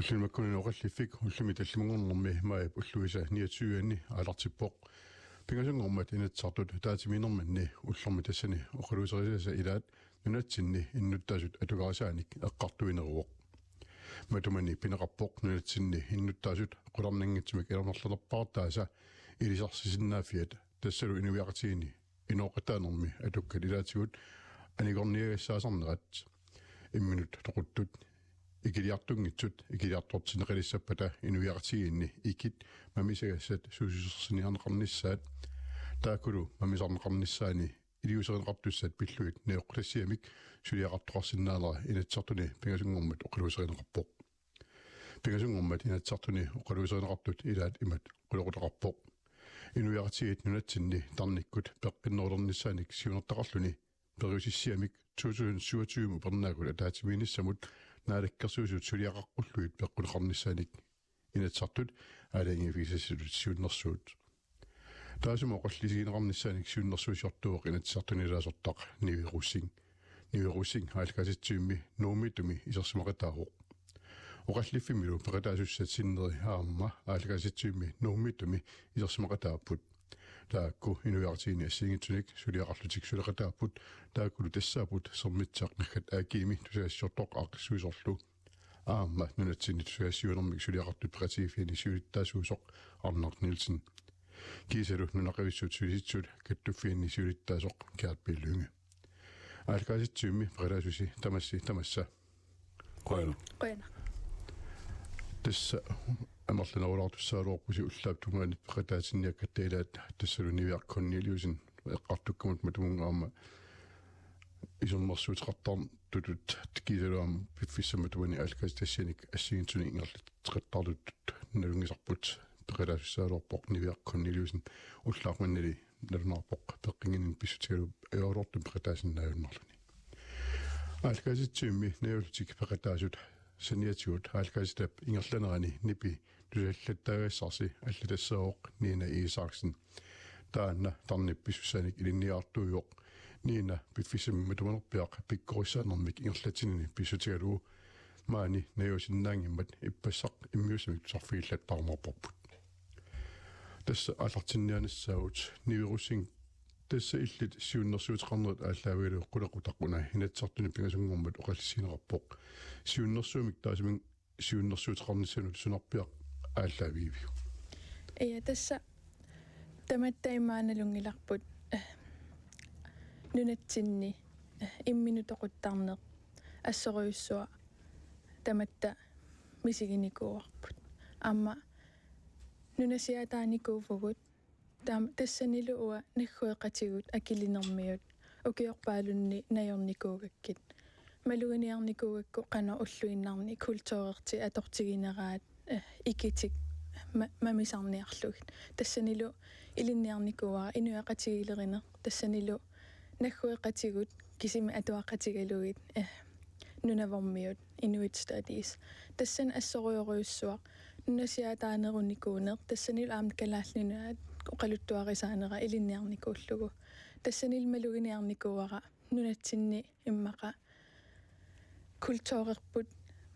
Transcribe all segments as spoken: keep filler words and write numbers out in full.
Ullumikkut oqalliffik ullumi tallimanngornermi maajip ulluisa niogtyve-anni aallartippoq. Pingasunngormat Inatsisartut ataatsimiinnerminni ullormi tassani oqaluuserisaasa ilaat nunatsinni innuttaasut atugarisaanik eqqartuineruvoq. Matumani pineqarpoq nunatsinni innuttaasut qularnanngitsumik ilannerlanerpaartaasa ilisarsisinnaaviat, tassalu inuiaqatigiinni inooqataanermi atukkat ilaatigut anigorniagassaasarnerat. Imminut toquttut ikiliartunngitsut ikiliartortinneqalissappata inuiaqatigiinni ikit mamisagassat suususersiniarneqarnissaat, taakkulu mamisarneqarnissaanni iliuuserineqartussat pillugit najoqqutassiamik suliaqartoqarsinnaanera Inatsisartuni pingasunngormat oqaluuserineqarpoq. Pingasunngormat Inatsisartuni oqaluuserineqartut ilaat imatut qulequtaqarpoq: Inuiaqatigiit nunatsinni tarnikkut peqqinnerulernissaanik siunertaqarluni periusissiamik to tusind syvogtyve-mut upernaakkut ataatsimiinnissamut Naalakkersuisut suliaqaqqullugit peqquneqarnissaanik Inatsisartut aalajangiiffigisassatut siunnersuut. Taassuma oqallisigineqarnissaanik siunnersuusiortuuvoq Inatsisartuni ilaasortaq Nivi Rosing. Nivi Rosing aallakaatitsivimmi Nuummiittumi isersimaqataavoq. Oqalliffimmilu peqataasussat sinneri aamma aallakaatitsivimmi Nuummiittumi isersimaqataapput. Taakku inuiaqatigiinni assigiinngitsunik suliaqarlutik suleqataapput, taakkulu tassaapput Sermitsiaq naggat A/S-imi tusagassiortoq aaqqissuisorlu aamma nunatsinni tusagassiuinermik suliaqartut peqatigiiffianni siulittaasuusoq Arnaq Nielsen. Kiisalu nunaqavissut sulisitsisut kattuffianni siulittaasoq Gert B. Lynge. Aallakaatitsivimmi peqataasusi tamassi tamassa. Qujanaq. Qujanaq. Tassa amerlanerulaartussaagaluarpusi ullaap tungaani peqataatinniakkatta ilaat, tassalu Niviaq Korneliussen eqqartukkamut matumunnga aamma isummersuuteqartartutut kiisalu aamma piffissami matumani aallakaatitassianik assigiinngitsunik ingerlatseqattaartutut nalunngisarput. Peqataasussaagaluarpoq Niviaq Korneliussen, ullaaq mannali nalunaarpoq peqqinnginninni pissutigalugu ajoraluartumik peqataasinnaajunnaarluni. Aallakaatitsivimmi najullutik peqataasut saniatigut aallakaatitap ingerlanerani nipi tusaallattaagassarsi allatassaavoq Nina Isaksen. Taanna tarnip pissussaanik ilinniartuuvoq. Nina piffissami matumanerpiaq pikkorissaanermik ingerlatsinini pissutigalugu maani najuusinnaanngimmat ippassaq immiussamik tusarfigillattaarunarparput. Tassa aallartinniaanissaagut Nivi Rosing, tassa illit siunnersuuteqarnerit aallaavigalugu qulequtaq una Inatsisartuni pingasunngormat oqallisigineqarpoq. Siunnersuummik taassuminnga siunnersuuteqarnissanut sunarpiaq aallaavigiviuk? Ja, tassa tamatta imaannalunngilarput, eh, nunatsinni, eh, imminut toquttarneq assorujussuaq tamatta misiginikuuarput. Aamma nunasiaataanikuuvugut, taam-, tassanilu uanga naggueqatigut akilinermiut ukiorpaalunni najornikuugakkit. Maluginiarnikuugakku qanoq ulluinnarni kulturertik atortigineraat, eh, ikitik ma-, mamisarniarlugit. Tassanilu ilinniarnikuuara inuiaqatigiilerineq. Tassanilu naggueqatigut kisimi atuaqatigalugit, eh, Nunavummiut, Inuit Studies. Tassani assorujorujussuaq nunasiaataanerunikuuneq, tassanilu aamma Kalaallit Nunaat oqaluttuarisaanera ilinniarnikuullugu. Tassanilu maluginiarnikuuara nunatsinni immaqa kulturerput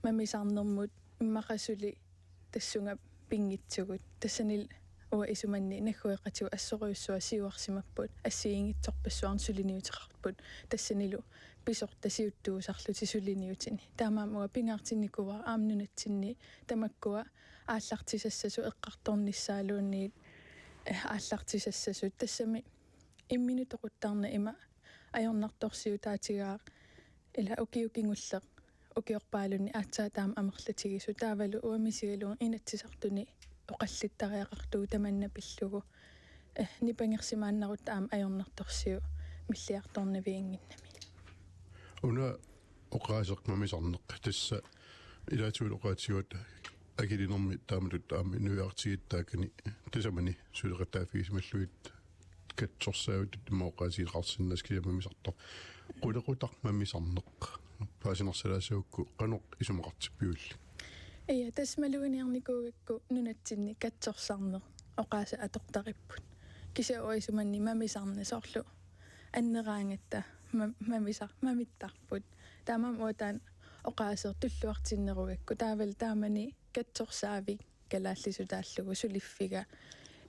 mamisarnermut immaqa suli tassunga pinngitsugut. Tassanilu uanga isumanni naggueqatigut assorujussuaq siuarsimapput, assigiinngitsorpassuarnik suliniuteqarput. Tassanilu pisortat siuttuusarlutik suliniutini. Taamaammat uanga pingaartinnikuuara aamma nunatsinni tamakkua aallartisassasut eqqartornissaaluunniit, eh, aallartisassasut. Tassami imminut toquttarneq ima ajornartorsiutaatigaaq, ila ukioq kingulleq ukiorpaalunni aatsaat taama amerlatigisut, taavalu uanga misigalugu Inatsisartuni oqallittariaqartugut tamanna pillugu, eh, nipangersimaannarutta aamma ajornartorsiut milliartornaviannginnami. Una oqaaseq mamisarneq, tassa ilaatigut oqaatigaat akilinermi taamatut aamma inuiaqatigiit taakani tasamani suleqataaffigisimallugit katsorsaavutit immaqa oqaatigineqarsinnaasut kisianni mamisartoq. Qulequtaq mamisarneq paasinarsalaassagukku qanoq isumaqartippivillit? Ja, tassa maluginiarnikuugakku nunatsinni katsorsarneq oqaaseq atortaripput. Kisianni uanga isumanni mamisarneq soorlu anneraangatta ma-, mamisar-, mamittarput. Taamaammat uanga taanna oqaaseq tulluartinnerugakku taavalu taamani katsorsaavik kalaallisut taallugu suliffiga,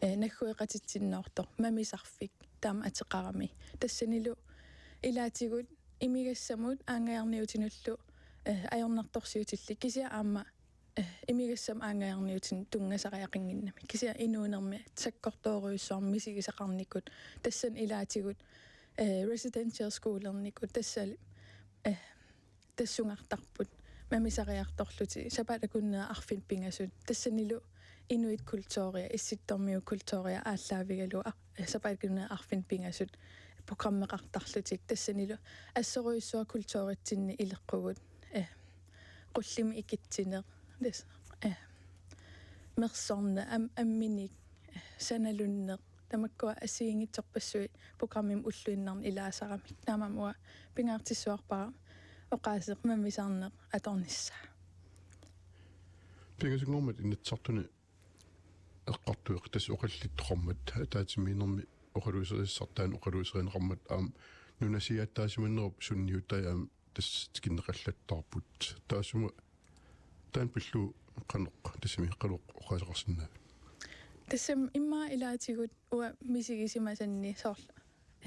eh, naggueqatitsinnoortoq Mamisarfik taama ateqarami. Tassanilu ilaatigut imigassamut aanngajaarniutinullu, eh, ajornartorsiutillit kisianni aamma, eh, imigassamut aanngajaarniutinik tunngasariaqannginnamik. Kisianni inuunermi sakkortoorujussuarmik misigisaqarnikut tassani ilaatigut, eh, residential schoolernikuut tassali, eh, tassungartarput Mamisariartorlutik sapaatip akunneri arfineq pingasut tassanilu inuit kulturia, issittormiut kulturia aallaavigalugu ar-, sapaatip akunneri arfineq pingasut programmeqartarlutik tassanilu assorujussuaq kulturitsinni ileqqugut, eh, qullimi ikitsineq, tassa, eh, mersorneq, am-, amminik, eh, sanalunneq, tamakkua assigiinngitsorpassuit programmimi ulluinnarni ilaasaramik. Taamaammat uanga pingaartissuarpara oqaaseq Mamisarneq atornissaa. Pingasunngormat Inatsisartuni eqqartueqattaartoq oqallittoqarmat ataatsimiinnermi oqaluuserisartaan oqaluuserineqarmat aamma nunasiaattaasimanerup sunniutai aamma tassa tikinneqallattaarput. Taassuma taanna pillugu qanoq tassami qanoq oqaaseqarsinnaaviuk? Tassami immaqa ilaatigut uanga misigisimasanni soorlu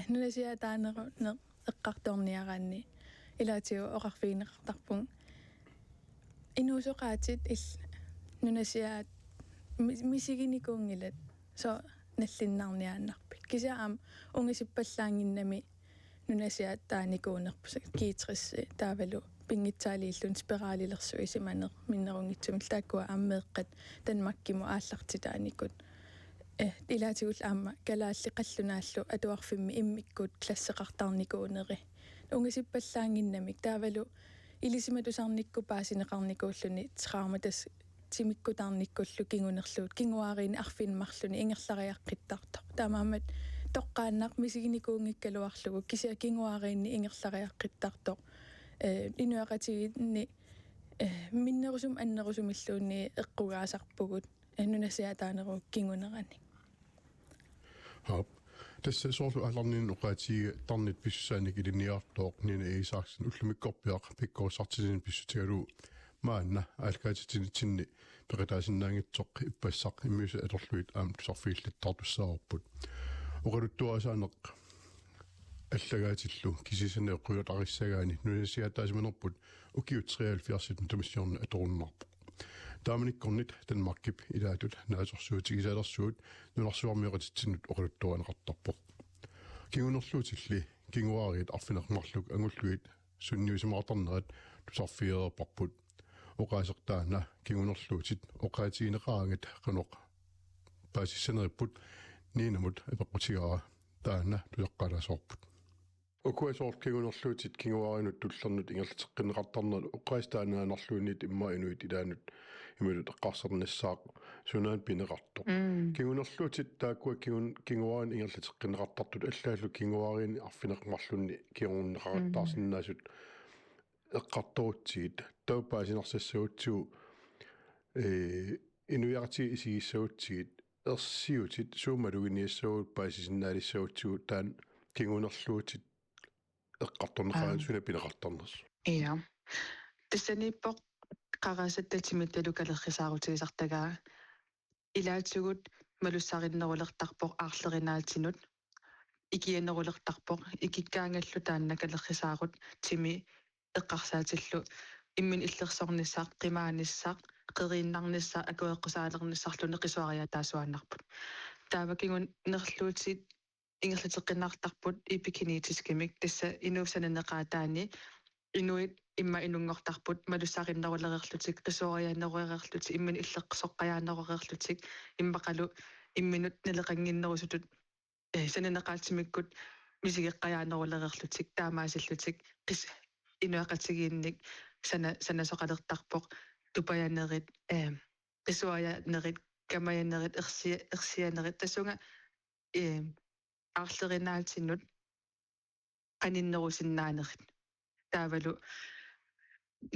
nunasiaataaneruneq eqqartorniaraanni ilaatigut oqarfigineqartarpunga inuusoqaatit il-, nunasiaat mi-, misiginikuunngilat soorlu nallinnarniaannarpit. Kisianni aamma ungasippallaannginnami nunasiaataanikuunerput G tres taavalu pinngitsaaliilluni spiralilersuisimaneq minnerunngitsumillu taakkua aamma meeqqat Danmarkimut aallartitaanikut. Eh, ilaatigullu aamma kalaallit qallunaallu atuarfimmi immikkut klasseqartarnikuuneri. Ungasippallaannginnamik taavalu ilisimatusarnikkut paasineqarnikuulluni trauma tassa timikkutaarnikkullu kingunerluutit kinguaariinni arfineq-marlunni ingerlariaqqittartoq. Taamaammat toqqaannaq misiginikuunngikkaluarlugu kisianni kinguaariinni ingerlariaqqittartoq. Eh, inuiaqatigiinni, eh, minnerusumik annerusumilluunniit eqqugaasarpugut, eh, nunasiaataanerup kinguneranik. Aap. Tassa soorlu aallarninnut oqaatigiga tarnit pissusaanik ilinniartooq Nina Isaksen ullumikkorpiaq pikkorissartitsinni pissutigalugu maanna aallakaatitsinitsinni peqataasinnaanngitsoq ippassaq immiussat atorlugit aamma tusarfigillattaartussaavarput. Oqaluttuarisaaneq allagaatillu kisianni eqquutarissagaanni nunasiaataasimanerput ukiut treoghalvfjerdsit nutaamissiorneq atorunnaarpoq. Taamanikkornit Danmarkip ilaatut naasorsuutigisaalersuut nunarsuarmioqatitsinnut oqaluttuarineqartarpoq. Kingunerluutilli kinguaariit arfineq-marluk angullugit sunniusimaartarnerat tusarfigereerparput. Oqaaseq taanna kingunerluutit oqaatigineqaraangat qanoq paasissaneripput Ninamut apeqqutigaara taanna tusaqqalaasoorput. Ukua soorlu kingunerluutit kinguaariinut tullernut ingerlateqqinneqartarnerat oqaaseq taannaannarluunniit immaqa inuit ilaannut imaluunniit eqqarsarnissaat sunaana pineqartoq. Mm. Kingunerluutit taakkua kingun-, kinguaariinut ingerlateqqinneqartartut allaallu kinguaariinni arfineq-marlunni kingorneqarattaarsinnaasut eqqartorutsigit taava paasinarsassagutsigit, eh, inuiaqatigiit isigissagutsigit ersiutit suut maluginiassagut paasisinnaalissagutsigu taanna kingunerluutit eqqartorneqaraanni Aap. Suna pineqartarnersoq. Ja. Tassaniippoq qarasatta timittalu kalerrisaarutigisartagaa ilaatigut malussarinnerulertarpoq aarlerinaatinut ikianerulertarpoq ikikkaangallu taanna kalerrisaarut timi eqqarsaatillu imminut illersornissaq, qimaanissaq, qeriinnarnissaq, akueqqusaalernissarluni qisuariaataasuaannarput. Taava kingunerluutit ingerlateqqinneqartarput epigenetiskimik tassa inuup sananeqaataani inuit immaqa inunngortarput malussarinnerulereerlutik, qisuariaannerulereerlutik, imminut illeqqasoqqajaannerulereerlutik, immaqalu imminut naleqannginnerusutut, eh, sananeqaatsimikkut misigeqqajaannerulereerlutik, taamaasillutik, qis-, inuiaqatigiinnik sana-, sanasoqalertarpoq, tupajanerit, eh, qisuarianerit, kamajanerit, ersia-, ersianerit, tassunga, eh, aarlerinaatinut qaninnerusinnaanerit. Taavalu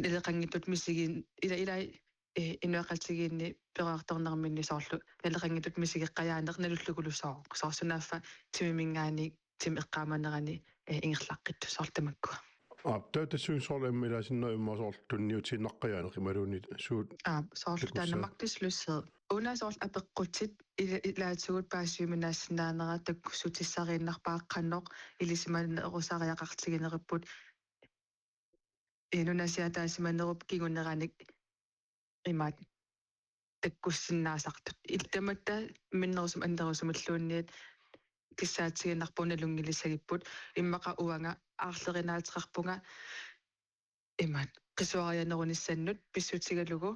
naleqanngitsutut misigiin-, ila-, ilai, eh, inuiaqatigiinni peroriartornerminni soorlu naleqanngitsutut misigeqqajaaneq nalullugulu sooq. Soorlu sunaaffa timiminngaanniit timi eqqaamanerani, eh, ingerlaqqittoq soorlu tamakkua. Aap, taava tassuuna soorlu aamma ilaasinnaavoq immaqa soorlu tunniutiinnaqqajaaneq imaluunniit suut. Aap, soorlu taanna takussa- magtesløshed. Una soorlu apeqqutit ila-, ilaatigut paasiuminaassinnaanera takkussutissariinnarpara qanoq ilisimanerusariaqartigineripput. Ee, nunasiaataasimanerup kinguneranik imaat takkussinnaasartut. Illit tamatta minnerusumik annerusumilluunniit kissaatigiinnarpugut nalunngilissagipput. Immaqa uanga aarlerinaateqarpunga imaat qisuarianerunissannut pissutigalugu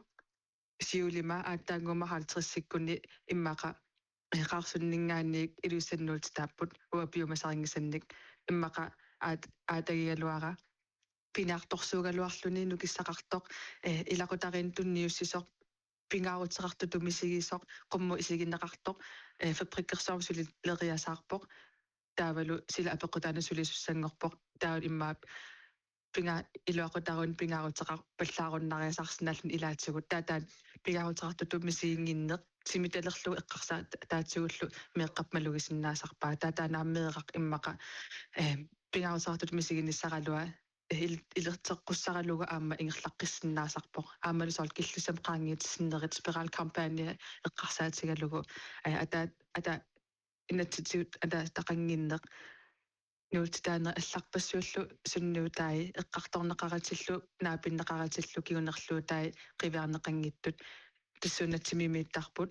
siulima aatsaannguamik halvtredsikkunni immaqa, ee, Qaarsunninngaanniit Ilulissanut nuutsitaapput uanga piumasarinngisannik. Immaqa aat-, aatagigaluara piniartorsuugaluarluni nukissaqartoq, ee, ilaqutariinnut tunniussisoq, pingaaruteqartutut misigisoq, qummut isigineqartoq, ee, fabrikkersuarmut sulileriasaarpoq. Taavalu sila apeqqutaanut sulisussanngorpoq. Taavalu immaqa pinga-, iluaqutariinnut pingaaruteqarpallaarunnaariasaarsinnaalluni ilaatigut. Taava taanna pingaaruteqartutut misiginnginneq timitalerlugu eqqarsaataatsigullu meeqqap malugisinnaasarpaa. Taava taanna aamma meeraq immaqa, ee, pingaaruteqartutut misiginissaraluaq il-, ilerteqqussaralugu aamma ingerlaqqissinnaasarpoq. Aammalu soorlu killissamut qaangiutissinnerit spiralkampagne eqqarsaatigalugu, ee, ata-, ata-, inatsisitigut ataataqannginneq nuutsitaanerit allarpassuillu sunniutai eqqartorneqaratillu naapinneqaratillu kingunerluutai qiviarneqanngitsut tassuuna timimiittarput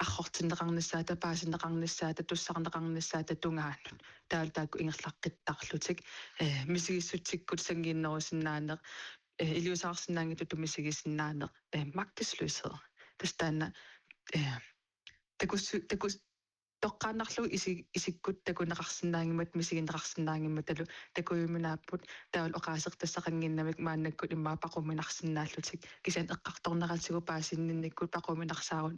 arrortinneqarnissaata, paasineqarnissaata, tussarneqarnissaata tungaanut. Taavalu taakku ingerlaqqittarlutik, ee, misigissutsikkut sanngiinnerusinnaaneq, ee, iliuuseqarsinnaanngitsutut misigisinnaaneq, ee, magtesløshed. Tassa taanna, ee, takussu-, takus-, toqqaannarlugu isi-, isikkut takuneqarsinnaanngimmata, misigineqarsinnaanngimmatalu takujuminaapput, taavalu oqaasertassaqannginnamik maannakkut immaqa paquminarsinnaallutik, kisianni eqqartorneratigut paasinninnikkut paquminarsaarut,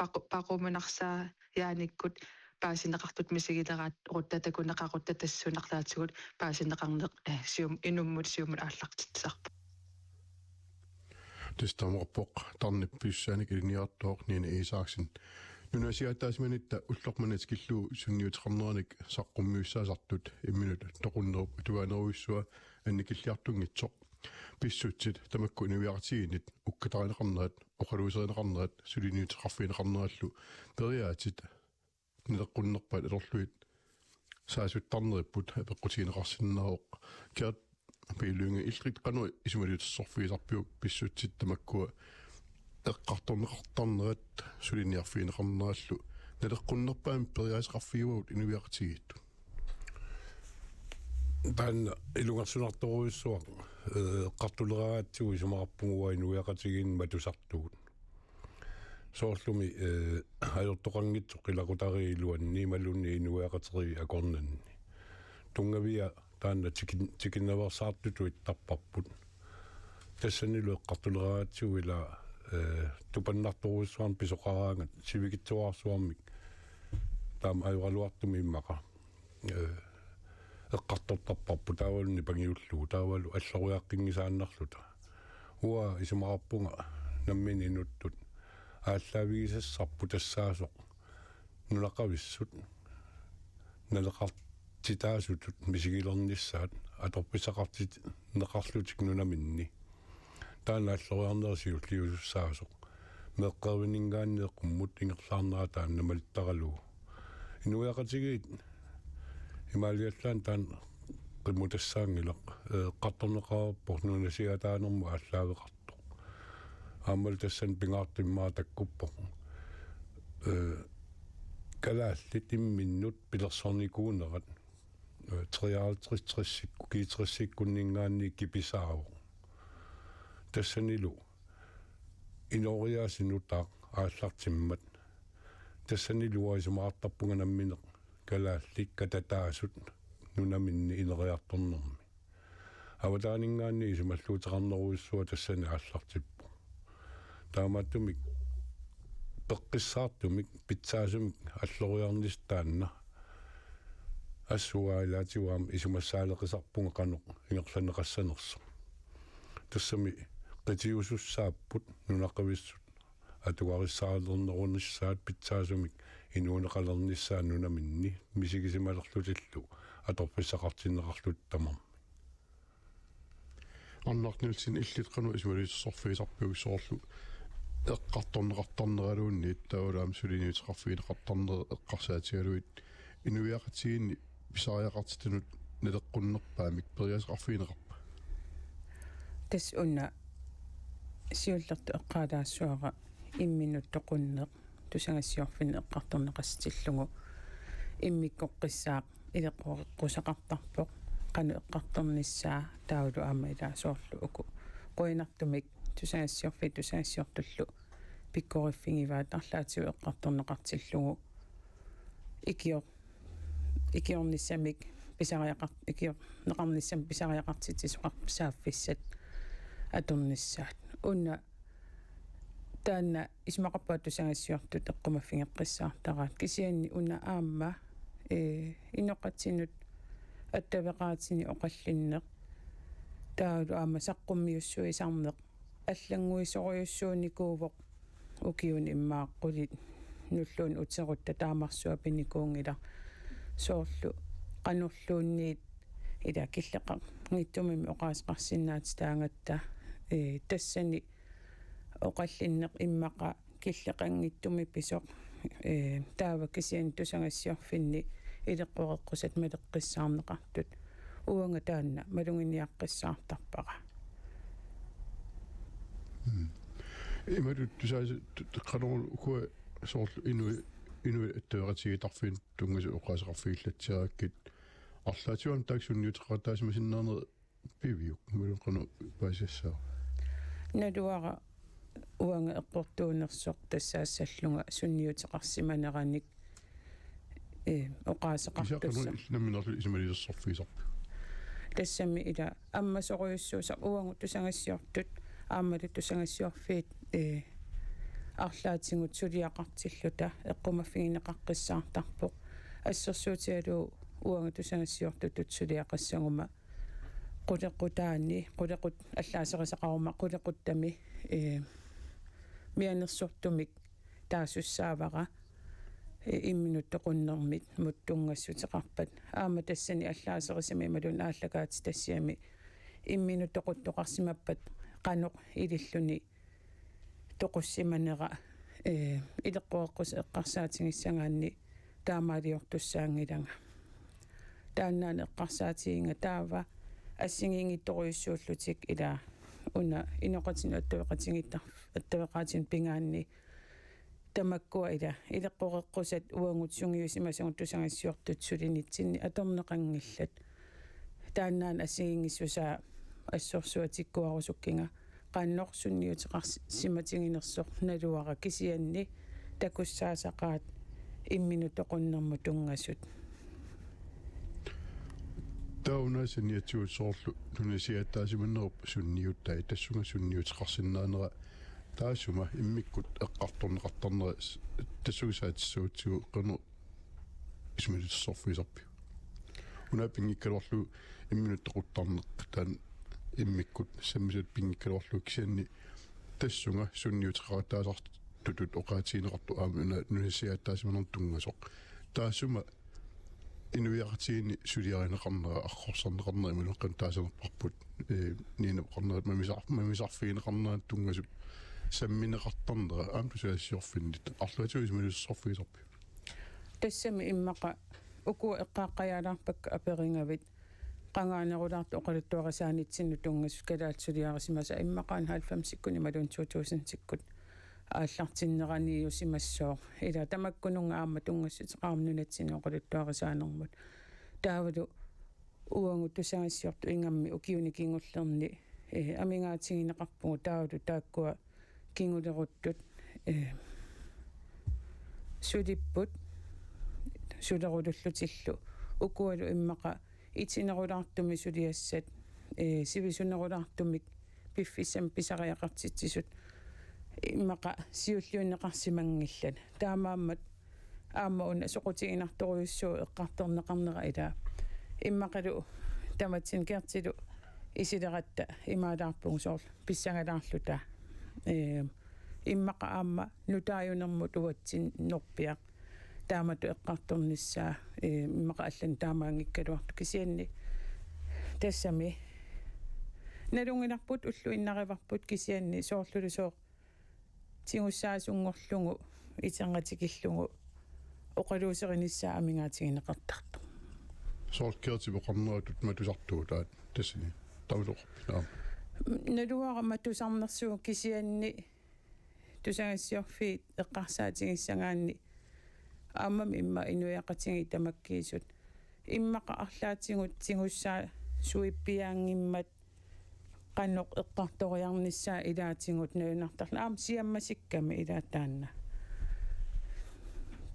paqu-, paquminarsaajaanikkut paasineqartutut misigilerutta takuneqarutta tassuuna arlaatigut paasineqarneq, ee, sium-, inummut siumut aallartitsisarpoq. Tassa tamarpoq tarnip pisussaanik ilinniartoq Nina Isaksen. Nunasiaataasimannitta ullormut tikillugu sunniuteqarneranik saqqummiussaasartut imminut toqunnerup atuaanerujussuaq annikilliartunngitsoq. Pissutsit tamakku inuiaqatigiinnit ukkatarineqarnerat, oqaluuserineqarnerat, suliniuteqarfigineqarnerallu periaatit naleqqunnerpaat atorlugit saasuttarneripput apeqqutigineqarsinnaavoq. Gert P. Lynge, illit qanoq isumaliutersorfigisarpiuk pissutsit tamakkua eqqartorneqartarnerat suliniarfigineqarnerallu naleqqunnerpaamik periaaseqarfigivagut inuiaqatigiittut? Taanna ilungersunartorujussuaq, ee, eqqartuleraangatsigu isumaqarpunga uanga inuiaqatigiinni matusartugut. Soorlumi, ee, ajortoqanngitsoq ilaqutariit iluanni imaluunniit inuiaqatigiit akornanni. Tunngavia taanna tikin-, tikinnaveersaartutut ittarparput. Tassanilu eqqartuleraangatsigu ila, ee, tupannartorujussuarnik pisoqaraangat sivikitsuararsuarmik taama ajoraluartumik immaqa, ee, eqqartortarparput taavalu nipangiullugu taavalu alloriaqqinngisaannarluta. Uanga isumaqarpunga nammineq inuttut aallaavigisassarput tassaasoq nunaqavissut naleqartitaasutut misigilernissaat atorfissaqartinneqarlutik nunaminni. Taanna alloriarnera siulliusussaasoq. Meeqqerivininngaanniit qummut ingerlaarnera taanna malittaralugu. Inuiaqatigiit imaaliallaannaq taanna qimmutassaanngilaq, ee, eqqartorneqareerpoq nunasiaataanermut aallaaveqartoq. Aammalu tassani pingaartumik takkuppoq, ee, kalaallit imminnut pilersornikuunerat, ee, treoghalvtreds tressikku-, G tressikkunninngaanniit kipisaavoq. Tassanilu inooriaaseq nutaaq aallartimmat. Tassanilu uanga isumaqartarpunga nammineq kalaallit katataasut nunaminni ineriartornermi. Avataaninngaanniit isumalluuteqarnerujussuaq tassani aallartippoq. Taamaattumik peqqissaartumik pitsaasumik alloriarnissaq taanna assut uanga ilaatigut aamma isumassaaleqisarpunga qanoq ingerlanneqassanersoq. Tassami qitiusussaapput nunaqavissut atugarissaalernerunissaat pitsaasumik inuuneqalernissaat nunaminni misigisimalerlutillu atorfissaqartinneqarlutik tamarmik. Arnaq Nielsen, illit qanoq isumaliussorfigisarpiuk soorlu eqqartorneqartarneraluunniit taavalu aamma suliniuteqarfigineqartarnerit eqqarsaatigalugit inuiaqatigiinni pisariaqartitanut naleqqunnerpaamik periaaseqarfigineqarpa? Tassa una siullertut eqqaalaassavara imminut toqunneq tusagassiorfinni eqqartorneqassatillugu immikkoqqissaaq ileqqoqeqqusaqartarpoq, qanoq eqqartornissaa taavalu aamma ilaa soorlu uku qujanartumik tusagassiorfiit tusagassiortullu pikkoriffigivaat arlaatigut eqqartorneqartillugu ikior-, ikiornissamik pisariaqar-, ikiorneqarnissamik pisariaqartitsisoqarpoq saaffissat atornissaat. Una taanna isumaqarpunga tusagassiortut eqqumaffigeqqissaartaraat. Kisianni una aamma, ee, inoqatinut attaveqaatini oqallinneq taavalu aamma saqqummiussuisarneq allannguisorujussuunikuuvoq ukiuni immaqa qulinulluunniit uterutta taamarsuaq pinikuunngilaq. Soorlu qanorluunniit ilaa killeqanngitsumimmi oqaaseqarsinnaatitaagatta, ee, tassani oqallinneq immaqa killeqanngitsumik pisoq, ee, taava kisianni tusagassiorfinni ileqqoqeqqusat maleqqissaarneqartut. Uanga taanna maluginiaqqissaartarpara. Mm. Imatut tusaas-, tu-, tu-, qanorlu ukua soorlu inui-, inuit attaveqatigiittarfinnut tunngasut oqaaseqarfigillatsiarakkit arlaatigut aamma taakku sunniuteqaqataasimasinnaanerit piviuk, imaluunniit qanoq paasisassaava? Naluara uanga eqqortuunersoq tassaassallunga sunniuteqarsimaneranik, ee, oqaaseqartussaq. Kisianni qanoq nammineerluni isumaliussorfigisarpiuk? Tassami ilaa ammasorujussuusarput uagut tusagassiortut, aammalu tusagassiorfiit, ee, arlaatigut suliaqartilluta eqqumaffigineqaqqissaartarpoq. Assersuutigalugu uanga tusagassiortutut suliaqassaguma qulequtaani, qulequt-, allaaserisaqaruma qulequttami, ee, mianersortumik taasussaavara, ee, imminut toqunnermut tunngassuteqarpat. Aamma tassani allaaserisamik imaluunniit aallakaatitassiami imminut toquttoqarsimappat qanoq ililluni toqussimanera, ee, ileqqoqeqqusat eqqarsaatigissagaanni taamaaliortussaanngilanga. Taannaana eqqarsaatigiga taava assigiinngitsorujussuullutik ilaa una inoqatinut attaveqatigiittar-, attaveqaatinut pigaanni tamakkua ilaa ileqqoqeqqusat uagut sungiusimasagut tusagassiortut sulinitsinni atorneqanngillat. Taannaana assigiinngissusaa assorsuaq tikkuarusukkiga qanoq sunniuteqarsimatiginersoq naluara kisianni takussaasaqaat imminut toqunnermut tunngasut. Taava una saniatigut soorlu nunasiaataasimanerup sunniutai tassunga sunniuteqarsinnaanera taassuma immikkut eqqartorneqartarnera s-, tassunga saatissagutsigu qanoq isumaliussorfigisarpiuk? Una pinngikkaluarlugu imminut toquttarneq taanna immikkut sammisat pinngikkaluarlugu kisianni tassunga sunniuteqaqataasartutut oqaatigineqartoq aamma una nunasiaataasimanermut tunngasoq. Taassuma inuiaqatigiinni suliarineqarnera, arrorsarneqarnera imaluunniit qanoq taasanerparput, ee, Ninap oqarnerat mamisar-, mamisarfigineqarneranut tunngasut sammineqartarnera aamma tusagassiorfinnit arlaatigut isumaliussorfigisarpiuk? Tassami immaqa uku eqqaaqqajaalaarpakka aperigavit qangaanerulaartut oqaluttuarisaanitsinnut tunngasut kalaallit suliarisimasaat immaqaana halvfemsikkut imaluunniit to tusindikkut aallartinneraniusimassooq. Ilaa tamakkununnga aamma tunngassuteqarmat nunatsinni oqaluttuarisaanermut. Taavalu uagut tusagassiortut ingammik ukiuni kingullerni, ee, amigaatigineqarpugut taavalu taakkua kinguleruttut, ee, sulipput sulerulullutillu ukualu immaqa itinerulaartumik suliassat, ee, sivisunerulaartumik piffissamik pisariaqartitsisut immaqa siulliunneqarsimanngillat. Taamaammat aamma una soqutiginartorujussuuvoq eqqartorneqarnera ilaa. Immaqalu tamatsinnut Kertilu isileratta imaalaarpugut soorlu pissangalaarluta. Ee, immaqa aamma nutaajunermut uatsinniorpiaq. Taamatut eqqartornissaa, ee, immaqa allanut taamaanngikkaluartoq kisianni tassami Nalunngilarput ulluinnarivarput kisianni soorlulusooq tigussaasunngorlugu iternatikillugu oqaluuserinissaa amigaatigineqartartoq. Soorlu Gertip oqarneratut matusartugut aat tassani. Taamalu oqarpit aamma? Naluara matusarnersugut kisianni tusagassiorfiit eqqarsaatigissagaanni aammami immaqa inuiaqatigiit tamakkiisut immaqa arlaatigut tigussaasuippiaanngimmat qanoq eqqartoriarnissaa ilaatigut najunartarluni aamma siammasikkami ilaa taanna.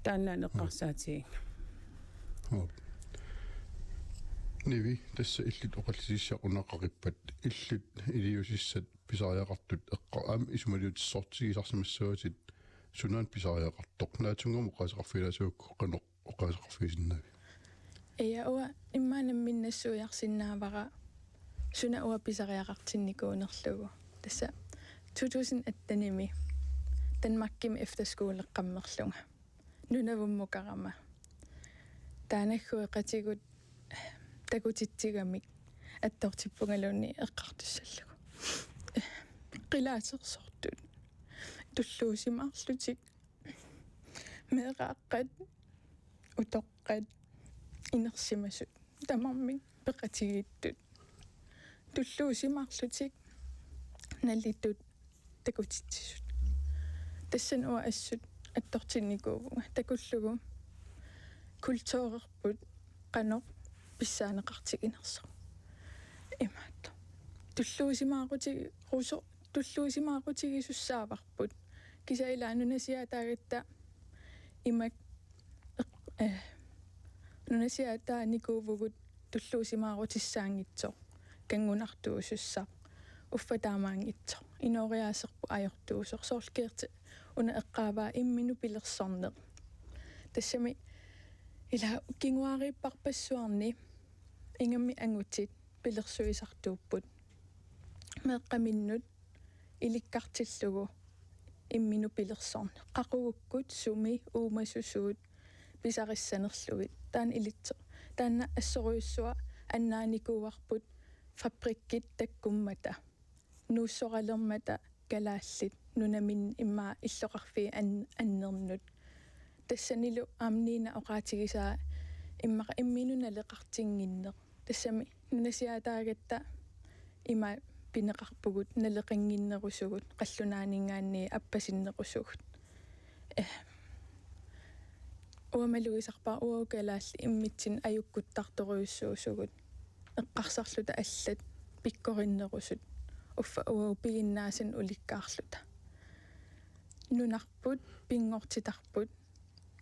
Taanna eqqarsaatigiga. Aap. Nivi, tassa illit oqallisissiaq una qaqippat, illit iliuusissat pisariaqartut eqqa-, aamma isumaliutissaartigisarsimassavatit sunaana pisariaqartoq. Naatsunnguamik oqaaseqarfigilaassavarput qanoq oqaaseqarfigisinnaavit? Ja, uanga immaqa nammineq nassuiarsinnaavara suna uanga pisariaqartinnikuunerlugu. Tassa to tusind attenimi Danmarkimi efterskoleqqammerlunga nunavummukarama. Taanna naggueqatigut takutitsigamik attortippungaluunniit eqqartussallugu. Qilaatersortut tulluusimaarlutik meeraaqqat, utoqqat, inersimasut tamarmik peqatigiittut. Tulluusimaarlutik nalitut takutitsisut. Tassani uanga assut attortinnikuuvunga. Takullugu kulturerput qanoq pissaaneqartiginersoq. Imaattoq. Tulluusimaarutigiruso-, tulluusimaarutigisussaavara. Kisianni ilaa nunasiaataagatta imak, eh, nunasiaataanikuuvugut tulluusimaarutissaanngitsoq, kanngunartuusussaq, uffa taamaanngitsoq, inooriaaserput ajortuusoq, soorlu Gerti una eqqaavaa imminut pilersorneq. Tassami ilaa kinguariipparpassuarni ingammik angutit pilersuisartuupput. Meeqqaminnut ilikkartillugu imminut pilersorneq. Qaqugukkut sumi uumasusugut pisarissanerlugit. Taanna ilitsoq. Taanna assorujussuaq annaanikuuarput fabrikkit takkummata. Nuussoralermata kalaallit nunaminnut immaqa illoqarfiit an-, annernut. Tassanilu aamma Nina oqaatigisaa immaqa imminut naleqartinnginneq. Tassami nunasiaataagatta ima pineqarpugut naleqannginnerusugut, qallunaaninngaanniit appasinnerusugut. Eh. Uanga malugisarpara uagut kalaallit immitsinnut ajukkuttartorujussuusugut. Eqqarsarluta allat pikkorinnerusut. Uffa uagut piginnaasannik ulikkaarluta. Nunarput, pinngortitarput,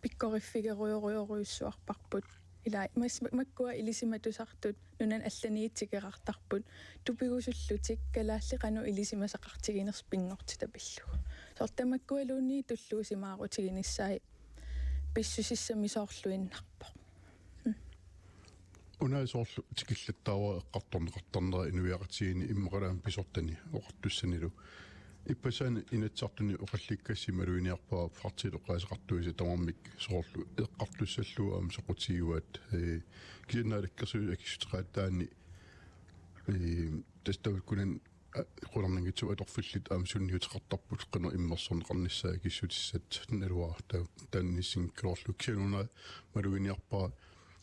pikkoriffigerujorujorujussuarparput. Ilaa, mas-, makkua ilisimatusartut, nunani allaniit tikeraartarput, tupigusullutik, kalaallit qanoq ilisimasaqartiginersut pinngortitaq pillugu. Soorlu tamakkualuunniit tulluusimaarutiginissaat pissusissamisoorluinnarpoq. Una soorlu tikillattaavara eqqartorneqartarnera inuiaqatigiinni immaqaluunniit pisortani oqartussanilu. Ippassaani Inatsisartuni oqallikkassi maluginiarpara partiit oqaaseqartuisa tamarmik soorlu eqqartussallugu aamma soqutigivaat, ee, kisianni naalakkersuisut akissuteqaataanni, ee, tassa tamakkunani a-, qularnanngitsumik atorfillit aamma sunniuteqartarput qanoq immersorneqarnissaa akissutissat naluara ta-, taanna inissinngikkaluarlugu. Kisianni una maluginiarpara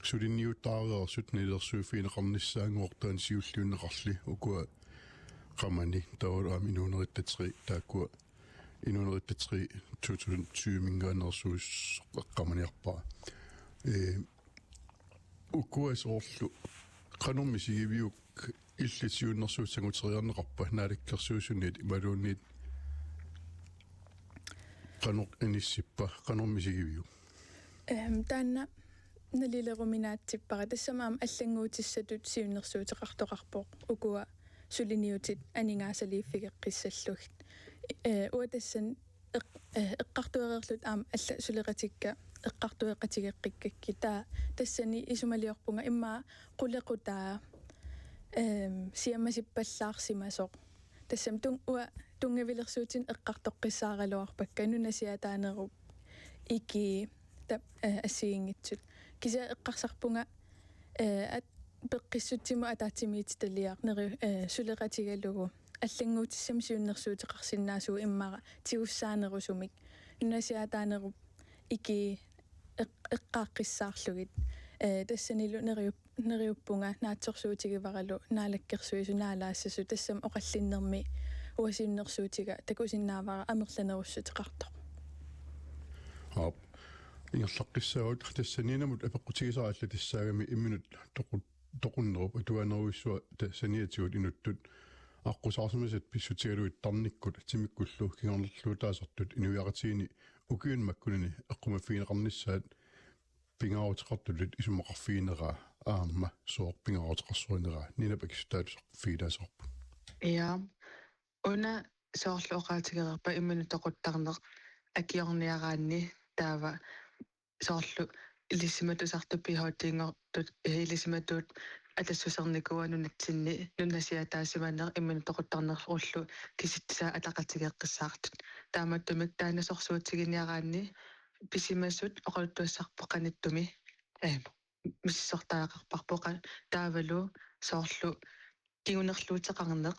suliniutaareersut nalilersuiffigineqarnissaanngooq taanna siulliunneqarli ukua qamani taavalu aamma inuuneritta tre taakkua inuuneritta tre to tusind tyve-minngaanneersuusoq eqqaamaniarpara. Ee, Ukua soorlu qanormi isigiviuk, illit siunnersuut sanguteriarneqarpa Naalakkersuisuniit imaluunniit qanoq inissippa, qanormi isigiviuk? Ehm, taanna nalileruminaatsippara, tassami aamma allannguutissatut siunnersuuteqartoqarpoq ukua suliniutit aningaasaliiffigeqqissallugit. Ee, uanga tassani eq-, eh, eqqartuereerluta aamma allat suleqatikka eqqartueqatigeqqikkakkit. Taava tassani isumaliorpunga immaqa qulequtaa, ehm, siammasippallaarsimasoq. Tassami tun-, uanga tunngavilersuutinik eqqartoqqissaaraluarpakka nunasiaataanerup ikii ta-, eh, assigiinngitsut. Kisianni eqqarsarpunga, eh, at-, peqqissutsimut ataatsimiititaliaq neri-, eh, suleqatigalugu allannguutissami siunnersuuteqarsinnaasugut immaqa tigussaanerusumik nunasiaataanerup ikii eq-, eqqaaqqissaarlugit. Eh, tassanilu neriup-, neriuppunga naatsorsuutigivaralu Naalakkersuisut naalaassasut tassami oqallinnermi uasiunnersuutiga takusinnaavara amerlanerussuteqartoq. Aap. Ingerlaqqissaagut tassaniinnamut apeqqutigisara allatissaagami imminut toqut toqunnerup atuanerujussuaq tassaniatigut inuttut aqqusaarsimasat pissutigalugit tarnikkut timikkullu kingornaluutaasartut inuiaqatigiinni ukiuni makkunani eqqumaffigineqarnissaat pingaaruteqartutut isumaqarfigineraa aamma sooq pingaaruteqarsorineraa Ninap akissutaatusaq fiilaasarput. Ja, una soorlu oqaatigereerpat imminut toquttarneq akiorniaraanni taava soorlu ilisimatusartut P H D-nngortut, eh, ilisimatut atassusernikuuaat nunatsinni nunasiaataasimaneq imminut toquttarnerullu kisitsisaat ataqatigeeqqissaartut. Taamaattumik taanna sorsuutiginiaraanni pisimasut oqaluttuassarput qanittumi, eh, misissortariaqarparput qa-, taavalu soorlu kingunerluuteqarneq,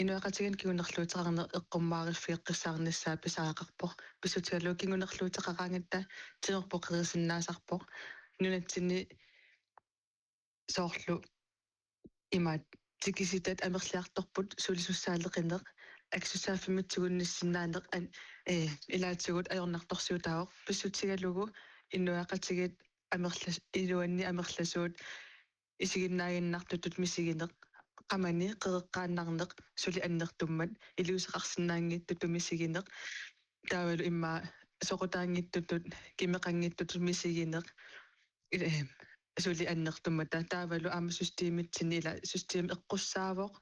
inuiaqatigiinni kingunerluuteqarneq eqqummaariffigeqqissaarnissaa pisariaqarpoq. Pissutigalugu kingunerluuteqaraangatta timerput qerisinnaasarpoq. Nunatsinni soorlu imaat tikisitat amerliartorput sulisussaaleqineq, akisussaaffimmik tigunissinnaanera an-, eh, ilaatigut ajornartorsiutaavoq. Pissutigalugu inuiaqatigiit amerlas-, iluanni amerlasuut isiginnaaginnartutut misigineq, qamani qereqqaannarneq suli annertummat, iliuuseqarsinnaanngitsutut misigineq, taavalu immaqa soqutaanngitsutut, kimeqanngitsutut misigineq, il-, eh, suli annertummata, taavalu aamma systemitsinni ila system eqqussaavoq,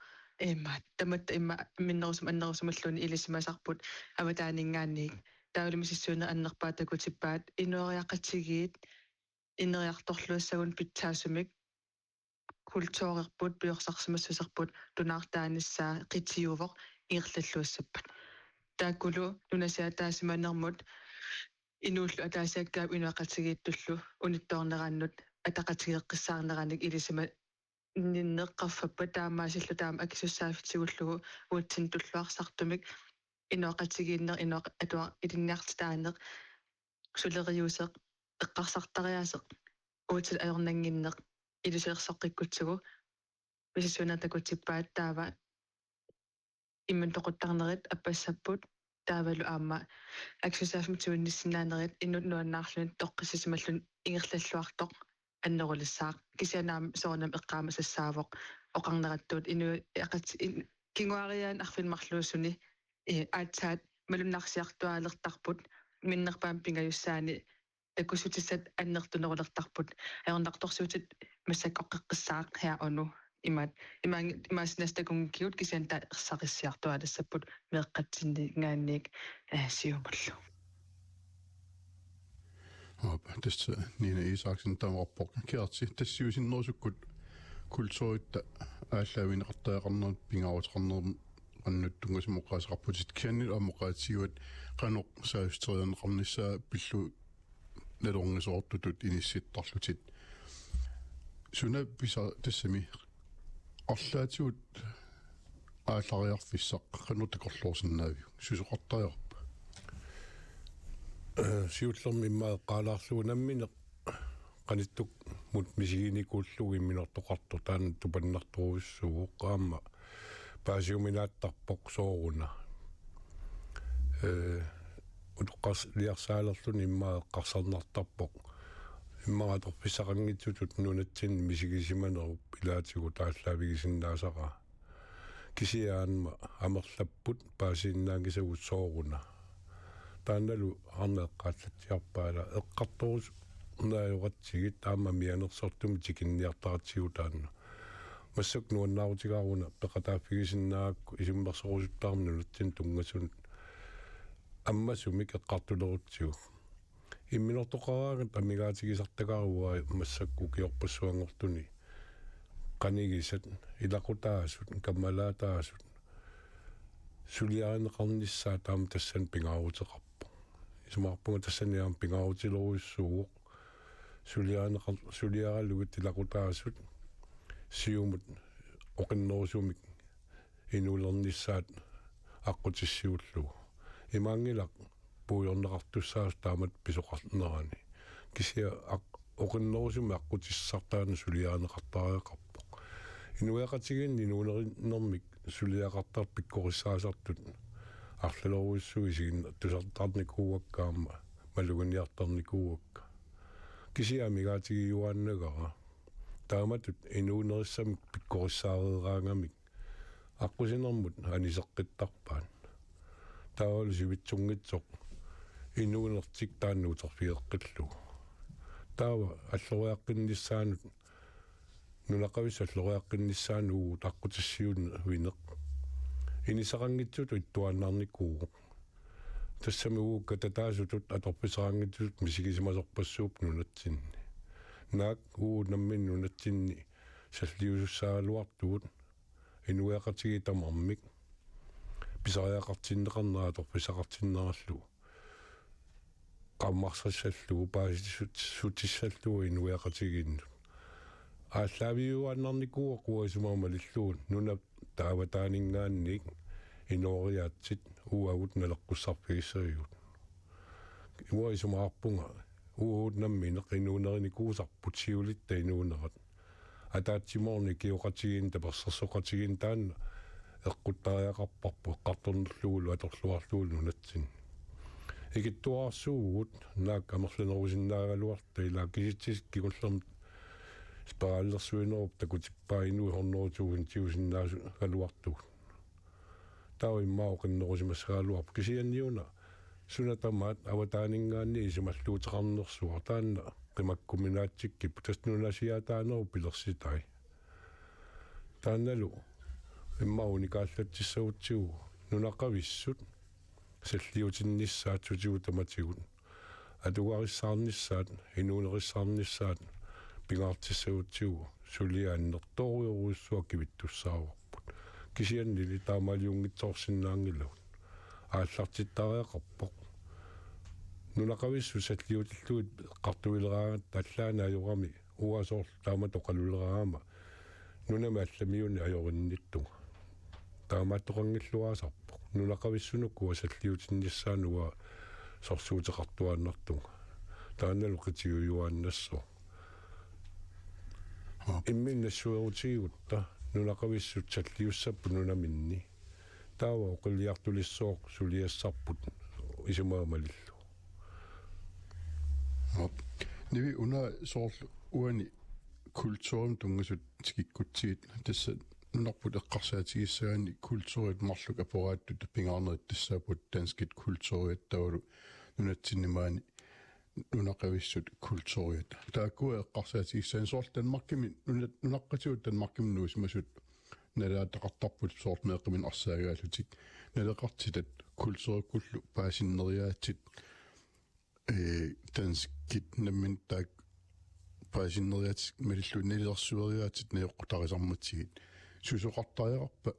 immaqa tamatta immaqa minnerusumik annerusumalluunniit ilisimasarput avataaninngaanniit, taavalu misissuinerit annerpaat takutippaat, inooriaqatigiit ineriartorluassagunik pitsaasumik kulturerput, piorsarsimassuserput tunaartaanissaa qitiuvoq ingerlalluassappat. Taakkulu nunasiaataasimanermut inuullu ataasiakkaap inuiaqatigiittullu unittoornerannut ataqatigeeqqissaarneranik ilisimaninneq qaffappat, taamaasilluta taama akisussaaffitigullugu uatsinnut tulluarsartumik inuiaqatigiinneq, inuiaq-, atuar-, ilinniartitaaneq, suleriaaseq, eqqarsartariaaseq, uatsinnut ajornannginneq ilusilersoqqikkutsigu misissuinerit takutippaat, taava imminut toquttarnerit appassapput, taavalu aamma akisussaaffimmik tigunissinnaanera inunnut nuannaarluni toqqissisimalluni ingerlalluartoq annerulissaaq. Kisianni aamma soorunami eqqaamasassaavoq oqarnerattut inuiaqat-, in-, kinguaariaani arfineq-marluusuni, eh, aatsaat malunnarsiartuaalertarput minnerpaamik pingajussaani takussutissat annertunerulertarput. Ajornartorsiutit massakkoqqeqqissaaq, her og nu. Imaat, imaang-, imaassinnaavoq takunngikkigut, kisianni taava ersarissartuaalassapput meeqqatsinninngaanniit, eh, siumullu. Aap, tassa Nina Isaksen tamarpoq. Kiarsi, tassa siusinnerusukkut kulturitta aallaavigineqartariaqarnerit pingaaruteqarneq qanoq tunngasumik oqaaseqarputit, kisianni aamma oqaatigivat qanoq saassuteriarneqarnissaa pillugu nalornisoortutut inissittarlutit. Suna pisa-, tassami arlaatigut aallariarfissaq qanoq takorloorsinnaaviuk? Susoqartariaqarpa? Eh, siullermik immaqa eqqaalaarlugu nammineq qanittumut misiginikuullugu imminortoqartoq taanna tupannartorujussuuvoq, aamma paasiuminaattarpoq sooruna. Eh, utoqqars-, liarsaalerluni immaqa eqqarsarnartarpoq. Immaqa atorfissaqanngitsutut nunatsinni misigisimanerup ilaatigut aallaavigisinnaasara. Kisianni aamma amerlapput paasisinnaanngisagut sooruna. Taannalu arnaq eqqaallatsiarpaa, ila eqqartorus-, naajoratsigit aamma mianersortumik tikinniartaratsigu taanna. Massakkut nuannaarutigaaruna peqataaffigisinnaagakku isummersorusuttarami nunatsinni tunngasunut ammasumik eqqartulerutsigu. Imminortoqaraangat amigaatigisartagara uanga massakkut ukiorpassuanngortuni qanigisat, ilaqutaasut, kammalaataasut suliarineqarnissaat taama tassani pingaaruteqarpoq. Isumaqarpunga tassani aamma pingaarutilerujussuuvoq suliarineqar-, suliaralugit ilaqutaasut siumut oqinnerusumik inuulernissaat aqqutissiullugu. Imaanngilaq puigorneqartussaasoq taamatut pisoqarnerani. Kisianni aq-, oqinnerusumik aqqutissartaanut suliarineqartariaqarpoq. Inuiaqatigiinni inuunerinermik suliaqartartut pikkorissaasartut arlalorujussuit isiginnaartarnikuuakka aamma maluginiartarnikuuakka. Kisianni amigaatigiuaannagara taamatut inuunerissamik pikkorissaareeraangamik aqqusinermut aniseqqittarpaat. Taavalu sivitsunngitsoq inuunertik taanna uterfigeqqillugu. Taava alloriaqqinnissaanut, nunaqavissut alloriaqqinnissaanut uagut aqqutissiuineq. Inisaqanngitsutut ittuaannarnikuuvoq. Tassami uagut katataasutut atorfissaqanngitsutut misigisimasorpassuupput nunatsinni. Naak uagut nammineq nunatsinni salliusussaagaluartugut inuiaqatigiit tamarmik pisariaqartinneqarnera atorfissaqartinnerallu qaammarsassallugu paasissut-, sutissallugu inuiaqatigiinnut. Aallaaviuaannarnikuuvoq uanga isumaga malillugu nunap taavataaninngaanniit inooriaatsit uagut naleqqussarfigissagigut. Uanga isumaqarpunga uagut nammineq inuunerinikuusarput siulitta inuunerat. Ataatsimoorneq ikioqatigiinneq tapersersoqatigiinneq taanna eqquttariaqarparput eqqartornerlugulu atorluarlugulu nunatsinni. Ikittuararsuuvugut naak amerlanerusinnaagaluarluta ilaa kisitsisit kingullermik spiraalersuinerup takutippaa inuit hundrede tusindiusinnaagaluartugut. Taava immaqa oqinnerusimassagaluarpoq kisianniuna suna tamaat avataaninngaanniit isumalluuteqarnersuaq taanna qimakkuminaatsikkipput tassa nunasiaataanerup pilersitai. Taannalu immaqa unikaallatsissagutsigu nunaqavissut salliutinnissaat sutigut tamatigut atugarissaarnissaat, inuunerissaarnissaat pingaartissagutsigu suliaannertoorujorujussuaq kivittussaavarput. Kisiannili taamaaliunngitsoorsinnaanngilagut. Aallartittariaqarpoq. Nunaqavissut salliutillugit eqqartuileraangatta allaanni ajorami uanga soorlu taamatut oqaluleraangama nunami allamiuni ajorinnittunga. Taamaattoqanngilluinnarpoq. Nunaqavissunut uanga salliutinnissaanut uanga sorsuuteqartuaannartunga. Taannalu qitiujuaannassaaq. Aap. Imminut nassuerutigigutta nunaqavissut salliussapput nunaminni. Taava oqiliartulissooq suliassarput isumaga malillugu. Aap. Nivi, una soorlu uani kulturimut tunngasut tikikkutsigit tassa nunarput eqqarsaatigissagaanni kulturit marluk aporaattut pingaarnerit tassaapput danskit kulturiat taavalu nunatsinni maani nunaqavissut kulturiat. Taakkua eqqarsaatigissaanni soorlu Danmarkimi nuna-, nunaqqatigut Danmarkimi nuusimasut nalaataqartarput soorlu meeqqaminnik arsaagaallutik. Naleqartitat kulturikkullu paasinneriaatsit, ee, danskit nammineq taakku paasinneriaatsit malillugit nalilersueriaatsit najoqqutarisarmatsigit. Susoqartariaqarpa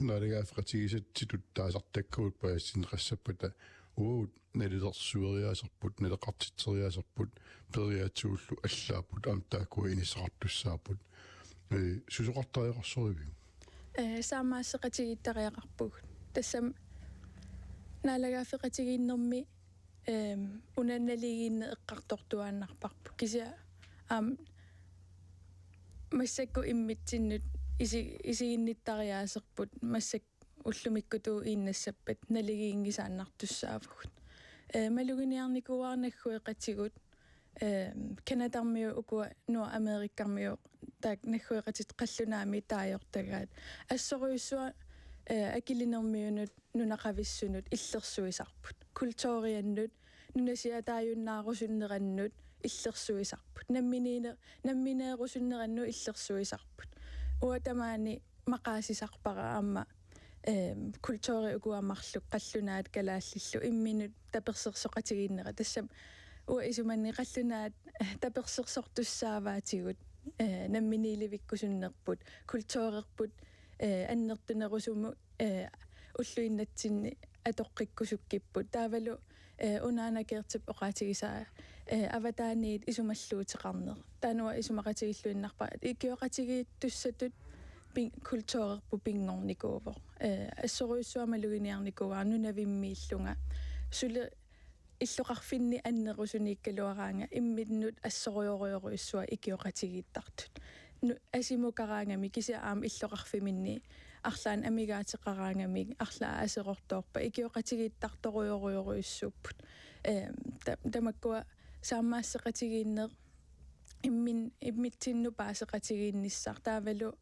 naalagaaffeqatigisatsitut taasartakkagut paasitinneqassappata uagut nalilersueriaasarput, naleqartitseriaasarput, periaatsigullu allaapput, aamma taakkua inissaqartussaapput. Ee, susoqartariaqarsoriviuk? Ee, saammaasseqatigiittariaqarpugut. Tassami naalagaaffeqatigiinnermi, eem, una naligiinneq eqqartortuaannarparput. Kisianni aamma massakkut immitsinnut isi-, isiginnittariaaserput massakkut ullumikkutut iinnassappat naligiinngisaannartussaavugut. Ee, maluginiarnikuuara naggueqatigut, ee, Canadarmiut ukua Nordamerikamiut taakku naggueqatitta qallunaamik taagortagaat. Assorujussuaq, ee, Akilinermiunut nunaqavissunut illersuisarput. Kulturiannut, nunasiataajunnaarnerusunnerannut illersuisarput. Namminiine-, nammineerusunnerannut illersuisarput. Uanga tamaani maqaasisarpara aamma, eem, kulturi ukua marluk qallunaat kalaallillu imminut tapersersoqatigiinnerat. Tassami uanga isumanni qallunaat tapersersortussaavaatigut, ee, namminiilivikkusunnerput, kulturerput, ee, annertunerusumut, ee, ulluinnatsinni atoqqikkusukkipput. Taavalu, ee, unaana Gertip oqaatigisaa eh, avataaniit isumalluuteqarneq. Taanna isumaqatigiilluinnarpara, ikioqatigiittussatut pin-, kulturerput pinngornikuuvoq. Eh, assorujussuaq maluginiarnikuuara nunavimmiillunga. Suli illoqarfinni annerusuniikkaluaraanga imminnut assorujorujorujussuaq ikioqatigiittartut. Nu-, asimukaraangamik kisianni aamma illoqarfiminni arlaannik amigaateqaraangamik arlaat aserortoorpat ikioqatigiittartorujorujorujussuupput. Ehm, ta-, tamakkua saammaasseqatigiinneq immin-, immitsinnut paaseqatigiinnissaq taavalu,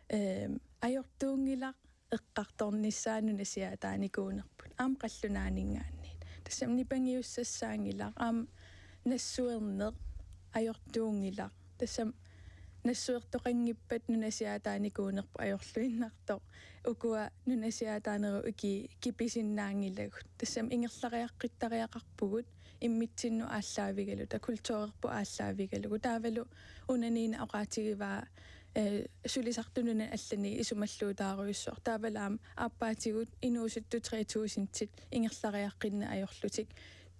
ehm, ajortuunngilaq eqqartornissaa nunasiaataanikuunerput. Aamma qallunaaninngaanniit. Tassami nipangiussassaanngilaq, aamma nassuerneq ajortuunngilaq. Tassami nassuertoqanngippat nunasiaataanikuunerput ajorluinnartoq. Ukua nunasiaataanerup ikii kipisinnaanngilagut. Tassami ingerlariaqqittariaqarpugut immitsinnut aallaavigaluta, kulturerput aallaavigalugu. Taavalu unaniinnaq oqaatigivaa, eh, sulisartut nunat allanit isumalluutaarujussuaq. Taavalu aamma aappaatigut inuusuttut tre tusindit ingerlariaqqinneq ajorlutik.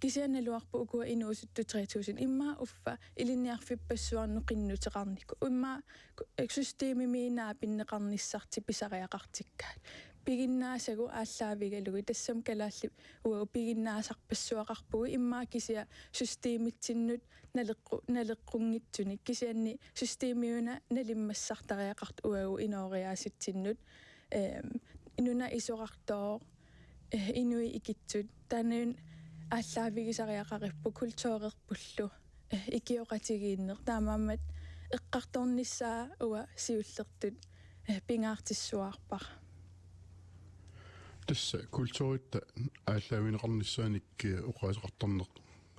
Kisianni naluarput ukua inuusuttut tre tusind immaqa uffa ilinniarfippassuarnut qinnuteqarnikut. Immaqa ku-, systemimii naapinneqarnissartik pisariaqartikkaat. Piginnaasagut aallaavigalugit tassami kalaallit uagut piginnaasarpassuaqarpugut immaqa kisianni systemitsinnut naleqqu-, naleqqunngitsunik kisianni systemiuna nalimmassartariaqartoq uagut inooriaasitsinnut, ehm, nuna isorartooq, eh, inuit ikitsut taanna aallaavigisariaqaripput kulturerpullu, eh, ikioqatigiinneq taamaammat eqqartornissaa uanga siullertut, eh, pingaartissuarpara. Tassa kulturitta aallaavigineqarnissaanik, eh, oqaaseqartarneq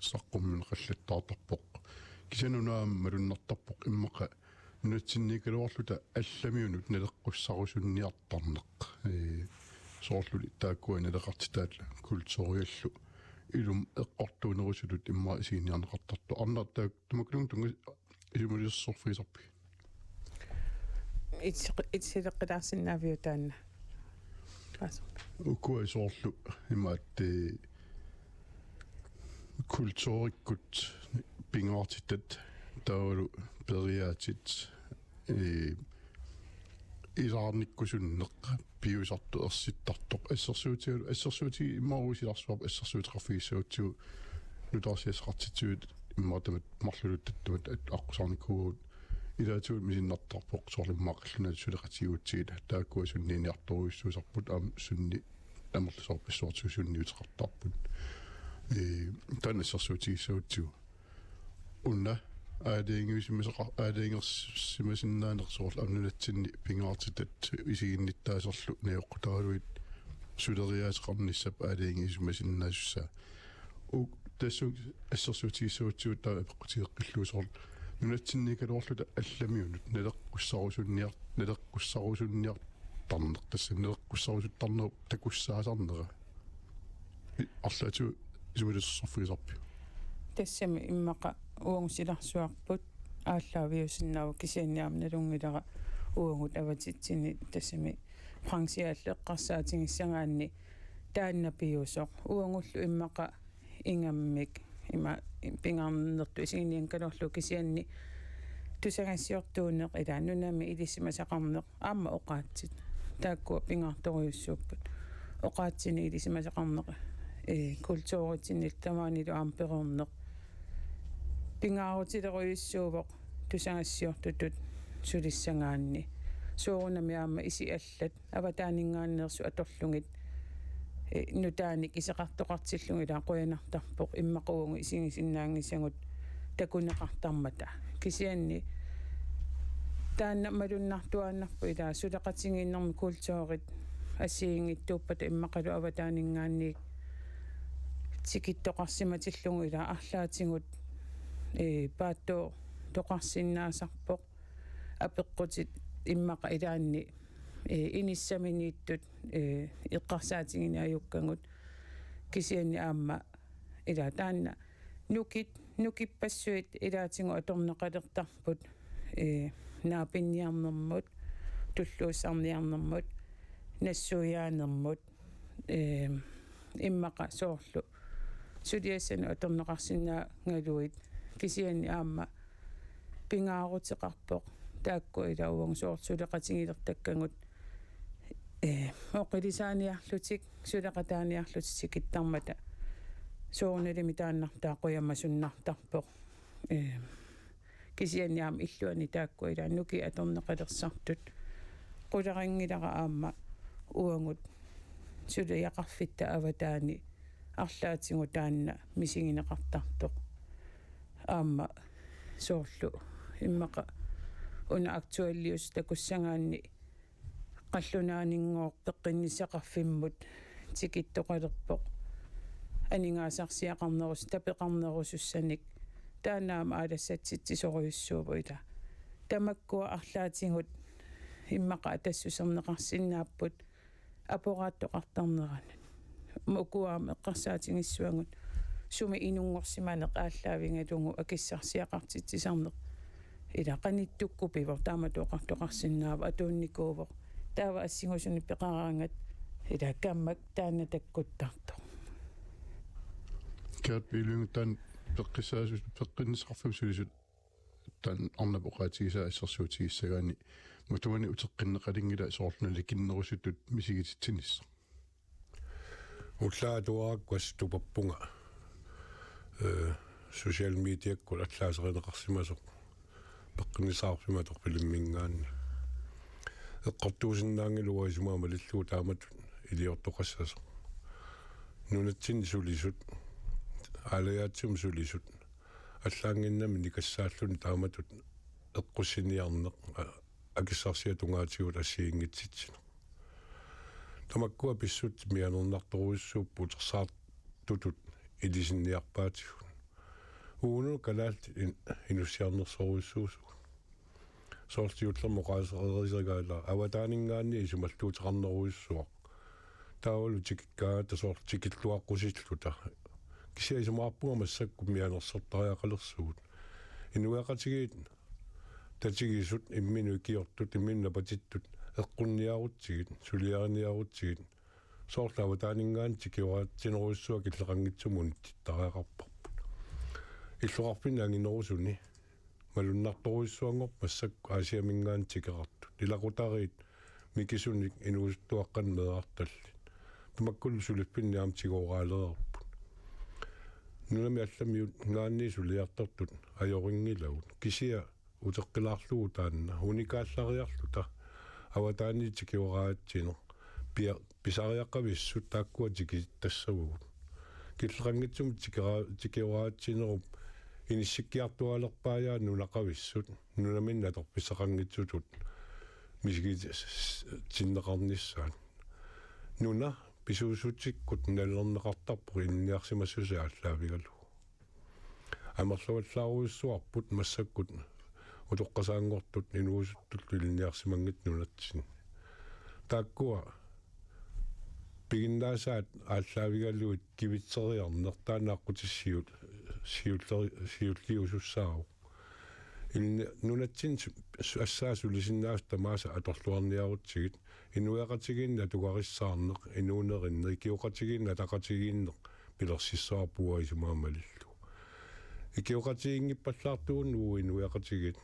saqqummiunneqallattaartarpoq. Kisianni una aamma malunnartarpoq immaqa nunatsinniikkaluarluta allamiunut naleqqussarusunniartarneq. Eh, soorlu taakkua naleqartitaat kulturiallu ilumut eqqortuunerusutut immaqa isiginiarneqartartut. Arnaq taak-, tamakkununnga tunngas-, isumalersorfigisarpigit? Itseq-, itsileqqilaarsinnaaviuk taanna? Paaserput. Ukua soorlu imaattoq, eh, kulturikkut pingaartitat taavalu periaatit, eh, ilaarnikkusunneq piusartoq ersittartoq assersuutigalugu, assersuutigalugu immaqa silarsuarput assersuuteqarfigissagutsigu nutaarsiassaqartitsiviit immaqa tamatta marlulluta tamat at-, aqqusaarnikuuvugut. Ilaatigut misinnartarpoq soorlu immaqa qallunaatut suleqatigigutsigit taakkua sunniiniartorujussuusarput aamma sunni amerlasoorpassuartigut sunniuteqartarput. Ee, taanna assersuutigissagutsigu. Una aalajangiusimasaqa-, aalajangersimasinnaaneq soorlu aamma nunatsinni pingaartitat isiginnittaaserlu najoqqutaraluit suleriaaseqarnissap aalajangiusimasinnaasussaa. Uk-, tassunga assersuutigissagutsigu taava apeqqutigeqqillugu soorlu nunatsinniikkaluarluta allamiunut naleqqussarusunniar-, naleqqussarusunniartarneq, tassa naleqqussarusuttarnerup takussaasarnera. I-, arlaatigut isumalersorfigisarpiuk? Tassami immaqa uagut silarsuarput aallaaviusinnaavoq kisianni aamma nalunngilara uagut avatitsinni tassami brancheallu eqqarsaatigissagaanni taanna piusoq. Uagullu immaqa ingammik ima pingaarnertut isiginianngikkaluarlugu kisianni tusagassiortuuneq ila nunami ilisimasaqarneq aamma oqaatsit. Taakkua pingaartorujussuupput. Oqaatsinik ilisimasaqarneq, ee, kulturitsinnillu tamaanilu aamma pereerneq. Pingaarutilerujussuuvoq tusagassiortutut sulissagaanni. Soorunami aamma isi allat avataaninngaanneersut atorlugit, eh, nutaanik iseqartoqartillugit ila qujanartarpoq immaqa uagut isigisinnaanngisagut takuneqartarmata. Kisianni taanna malunnartuaannarpoq ila suleqatigiinnermi kulturit assigiinngitsuuppata immaqalu avataaninngaanniit tikittoqarsimatillugu ila arlaatigut, eh, paatsoortoqarsinnaasarpoq. Apeqqutit immaqa ilaanni, eh, inissaminiittut, eh, eqqarsaatiginiarukkagut kisianni aamma ila taanna nukit, nukippassuit ilaatigut atorneqalertarput, eh, naapinniarnermut, tulluussarniarnermut, nassuiaanermut, eh, immaqa soorlu suliassanut atorneqarsinnaagaluit Kisianni aamma pingaaruteqarpoq taakku ila uagut soorlu suleqatigilertakkagut, ee, oqilisaaniarlutik, suleqataaniarlutik tikittarmata soorunalimi taannartaa qujamasunnartarpoq. Ee, kisianni aamma illuani taakku ila nukiit atorneqalersartut qularinngilara aamma uagut suliaqarfitta avataani arlaatigut taanna misigineqartartoq. Aamma soorlu immaqa una aktuelliusoq takussagaanni qallunaaningooq peqqinnissaqarfimmut tikittoqalerpoq. Aningaasarsiaqarnerus-, tapeqarnerusussanik taanna aamma aalassatsitsisorujussuuvoq ila. Tamakkua arlaatigut immaqa atassuserneqarsinnaapput aporaattoqartarneranut. Uku aamma eqqarsaatigissuagut sumi inunngorsimaneq aallaavigalugu akissarsiaqartitsisarneq. Ila qanittukkut pivoq, taamatut oqartoqarsinnaavoq, atuunnikuuvoq. Taava assigusunik peqaraangat ila kammak taanna takkuttartoq. Gert Bylund, taanna peqqissaasu-, peqqinnissaqarfimmut sulisut taanna arnap oqaatigisaa assersuutigissagaanni matumani uteqqinneqalinngilaq soorlu nalikinnerusutut misigititsinissaq. Ullaaq atuarakku assut tupappunga, ee, social mediakkut allaaserineqarsimasoq peqqinnissaqarfimmut atorfilimingaanniit. Eqqortuusinnaanngilaq uanga isumaga malillugu taamatut iliortoqassasoq. Nunatsinni sulisut, aalajaatsumik sulisut, allaannginnami nikassaalluni taamatut eqqussiniarneq, a-, akissarsiat tungaatigut assigiinngitsitsineq. Tamakkua pissutsit mianernartorujussuupput utersaartutut ilisinniarpaatigut. Uunga kalaallit in-, inussiarnersorujussuusugut. Soorlu siullermik oqaaseqareerisagaallaa avataaninngaanniit isumalluuteqarnerujussuaq. Taavalu tikikkaangatta soorlu tikilluaqqusilluta. Kisianni isumaqarpunga massakkut mianersortariaqalersugut. Inuiaqatigiit tatigisut imminut ikiortut, imminut napatittut eqqunniarutsigit, suliariniarutsigit. Soorlu avataaninngaanniit tikioraatsinerujussuaq killeqanngitsumut unittittariaqarparput. Illoqarfinni anginerusuni malunnartorujussuanngorput massakkut Aasiaminngaanniit tikeqartut. Ilaqutariit mikisunik inuusuttuaqqanik meerartallit. Tamakkulu suliffinni aamma tigooraalereerput. Nunami allamiungaanniit suliartortut ajorinngilagut. Kisianni uteqqilaarlugu taanna unikaallariarluta avataaniit tikioraatsineq pia-, pisariaqavissut taakkua tikitassavagut. Killeqanngitsumik tikera-, tikioraatsinerup inissikkiartuaalerpaajaa nunaqavissut nunaminni atorfissaqanngitsutut misigitsinneqarnissaat. Nuna pisuussutikkut nalilerneqartarpoq ilinniarsimassuseq aallaavigalugu. Amerlavallaarujussuarput massakkut utoqqasaanngortut inuusuttullu ilinniarsimanngitsut nunatsinni. Taakkua piginnaasaat aallaavigalugit kivitseriarneq taanna aqqutissiut siulleri-, siulliusussaavoq. Ilinni-, nunatsinni su-, su-, assaat sulisinnaasut tamaasa atorluarniarutsigit, inuiaqatigiinni atugarissaarneq, inuunerinneq, ikioqatigiinni ataqatigiinneq pilersissavarput uanga isumaga malillugu. Ikioqatigiinngippallaartugut uagut inuiaqatigiit.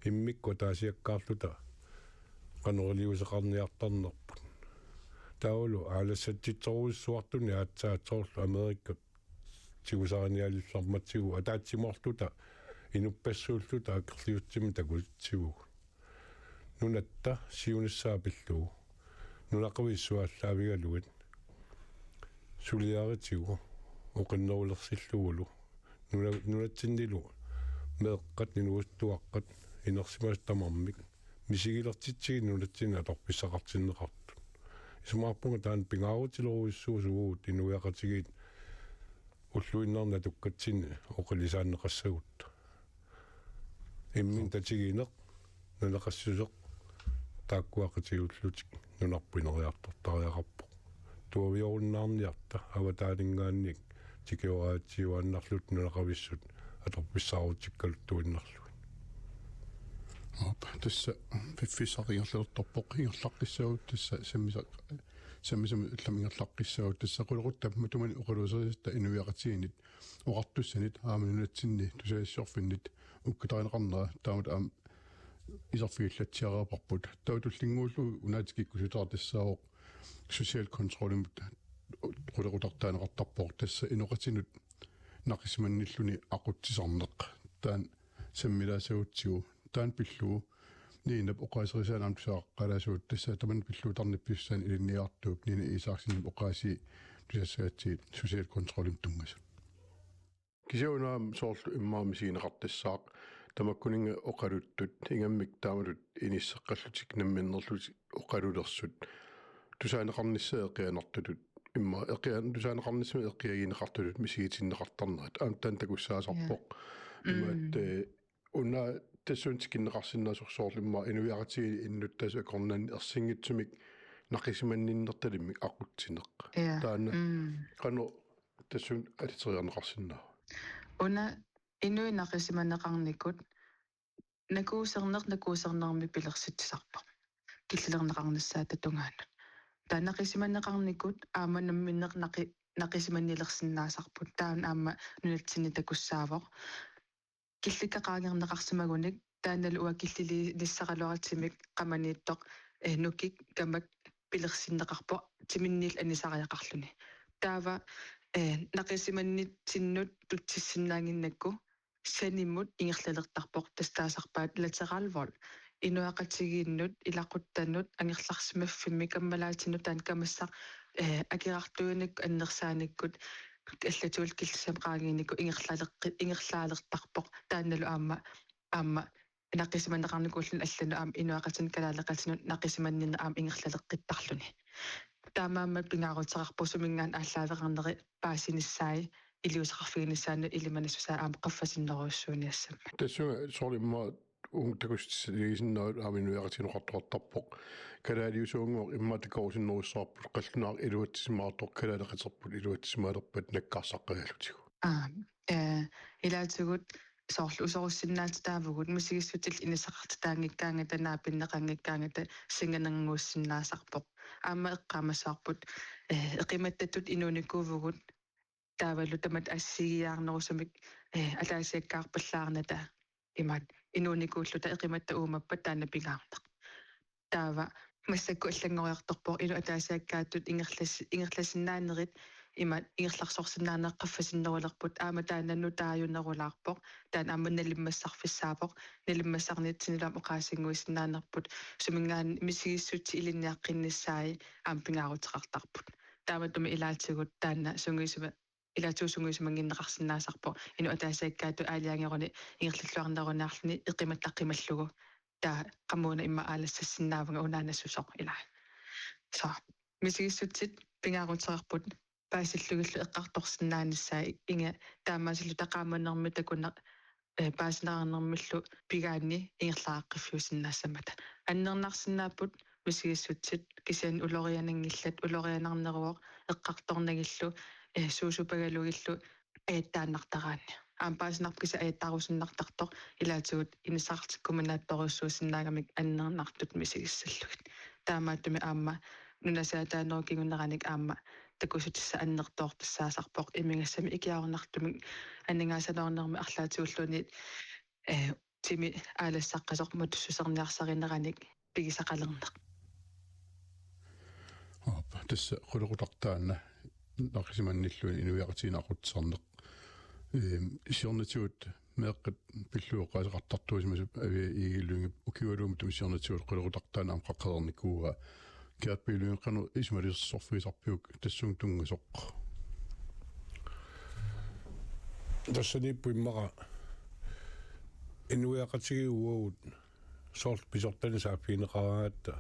Immikkut ataasiakkaarluta qanoq iliuuseqarniartarnerput. Taavalu aalassatsitsorujussuartuni aatsaat soorlu Amerikap tigusarinialillarmatsigu ataatsimoorluta inuppassuulluta akerliussutsimik takusitsivugut. Nunatta siunissaa pillugu nunaqavissut aallaavigalugit suliaritigut oqinnerulersillugulu nuna-, nunatsinnilu meeqqat inuusuttuaqqat inersimasut tamarmik misigilertitsigit nunatsinni atorfissaqartinneqartut. Isumaqarpunga taanna pingaarutilerujussuusugut inuiaqatigiit ulluinnarni atukkatsinni oqilisaanneqassagutta. Imminut tatigineq, naleqassuseq, taakkua qitiullutik nunarput ineriartortariaqarpoq. Tuaviorunnaarniarta avataaninngaanniit tikioraatsiuaannarluta nunaqavissut atorfissaarutikkaluttuinnarlugit. Aap, tassa piffissaq ingerlalertorpoq, ingerlaqqissaagut tassa sammisaq, sammisamut allamut ingerlaqqissaagut tassa qulequttap matumani oqaluuserisatta inuiaqatigiinnit oqartussanit aamma nunatsinni tusagassiorfinnit ukkatarineqarnera taamatut aamma iserfigillatsiaraaparput. Taava tullinnguullugu una tikikkusutaa tassaavoq social controlimut qulequtartaaneqartarpoq, tassa inoqatinut naqisimannilluni aqutsisarneq. Taanna sammilaasagutsigu. Taanna pillugu Ninap oqaaserisaanut aamma tusaaqqalaassuugut, tassa tamanna pillugu tarnip pisussaanut ilinniartuup Nina Isaksenip oqaasii tusassagatsigit social controlimut tunngasut. Kisianni una aamma soorlu immaqa misigineqartassaaq tamakkuninnga oqaluttut ingammik taamatut inisseqqallutik namminneerlutik oqalulersut tusaaneqarnissaat eqianartutut, immaqa eqian-, tusaaneqarnissamik eqiagineqartutut misigitinneqartarnerat. Aamma taanna takussaasarpoq. Ja. Imaat, mm, eh, una tassuuna tikinneqarsinnaasoq soorlu immaqa inuiaqatigiinni innuttaasut akornanni ersinngitsumik naqisimanninnertalimmik aqutsineq. Ja. Taanna, mm, qanoq tassuuna aliteriarneqarsinnaava? Una inuit naqisimaneqarnikut nakuuserneq nakuusernermik pilersitsisarpoq killilerneqarnissaata tungaanut. Taava naqisimaneqarnikut aamma namminneq naqi-, naqisimannilersinnaasarput. Taanna aamma nunatsinni takussaavoq. Killikka qaangerneqarsimagunik taannalu uanga killiliinissaraluaratsigu qamaniittoq, eh, nukik kamak pilersinneqarpoq timinniillu anisariaqarluni. Taava, eh, naqisimannitsinnut tutsissinnaannginnakku sanimut ingerlalertarpoq, tassa taasarpaat lateral vold. Inuiaqatigiinnut, ilaquttanut, angerlarsimaffimmi kammalaatinut taanna kamassaq, eh, akerartuinikkut annersaanikkut allatut killissamik qaangiinikkut ingerlaleqqi-, ingerlaalertarpoq. Taannalu aamma, aamma naqisimaneqarnikuulluni allanut aamma inuiaqatinut kalaaleqatinut naqisimanninneq aamma ingerlaleqqittarluni. Taamaammat pingaaruteqarpoq suminngaanniit aallaaveqarneri paasinissaat iliuuseqarfiginissaannut ilimanassusaa aamma qaffasinnerujussuuniassammat. Tassunga soorlu immaqa uunga takussutigisinnaavit aamma inuiaqatigiinneqartoqartarpoq. Kalaaliusunnguaq immaqa takorusunnerujussuarput, qallunaaq iluatsisimaartoq, kalaaleqaterput iluatsimaalerpat nakkarsaqqagalutigu. Aa, eh, ilaatigut soorlu usorussinnaatitaavugut, misigissutsit inissaqartitaanngikkaangata, naapinneqanngikkaangata singanernguussinnaasarpoq. Aamma eqqaamasaarput, eh, eqimattatut inuunikuuvugut, taavalu tamatta assigiiaarnerusumik, eh, ataasiakkaarpallaarnata imaat inuunikuulluta eqimattat uumappat taanna pingaarneq. Taava massakkut allanngoriartorpoq inuit ataasiakkaatut ingerlas-, ingerlasinnaanerit, imaat ingerlarsorsinnaaneq qaffasinnerulerput, aamma taanna nutaajunerulaarpoq, taanna aamma nalimmassarfissaapoq, nalimmassarnitsinnilu aamma oqaasinnguisinnaanerput, suminngaanniit misigissutsit ilinniaqqinnissaat aamma pingaaruteqartarput. Taamaattumik ilaatigut taanna sungiusima-, ilaatigut sungiusimannginneqarsinnaasarpoq, inuit ataasiakkaatut aalajangeruni ingerlalluarneruniarluni eqimattat qimallugu, taava qamuuna immaqa aalassassinnaavunga unaannassuseq ilaa. Så, misigissutsit pingaaruteqarput paasillugillu eqqartorsinnaanissaat, inga taamaasilluta qaamanermik takuneq, eh, paasineqarnermillu pigaanni ingerlaqqiiffiusinnaassammata. Annernarsinnaapput misigissutsit, kisianni uloriananngillat, ulorianarneruvoq eqqartornagillu, eh, suusupagalugillu ajattaannartaraanni. Aamma paasinarpoq kisianni ajattaarusunnartartoq, ilaatigut inissaqartikkuminnaattorujussuusinnaagamik annernartut misigissallugit. Taamaattumik aamma nunasiaataanerup kinguneranik aamma takussutissaq annertoortassaasarpoq, imigassamik ikiaroornartumik aningaasanoornermi arlaatigulluunniit, eh, timi aalassaqqasoq matussuserniarsarineranik pigisaqalerneq. Aap, tassa qulequtaq taanna, naqisimannilluni inuiaqatigiinneq aqutsisarneq. Ehm, siornatigut meeqqat pillugit oqaaseqartartuusimasup Aviaja Egede Lyngep ukiualuunniit siornatigut qulequtaq taanna aamma qaqqareernikuuaa. Gerda B. Lynge, qanoq isumaliorfigisarpiuk tassunga tunngasoq? Tassaniippoq immaqa inuiaqatigiit uagut soorlu pisortanik saaffigineqaraangatta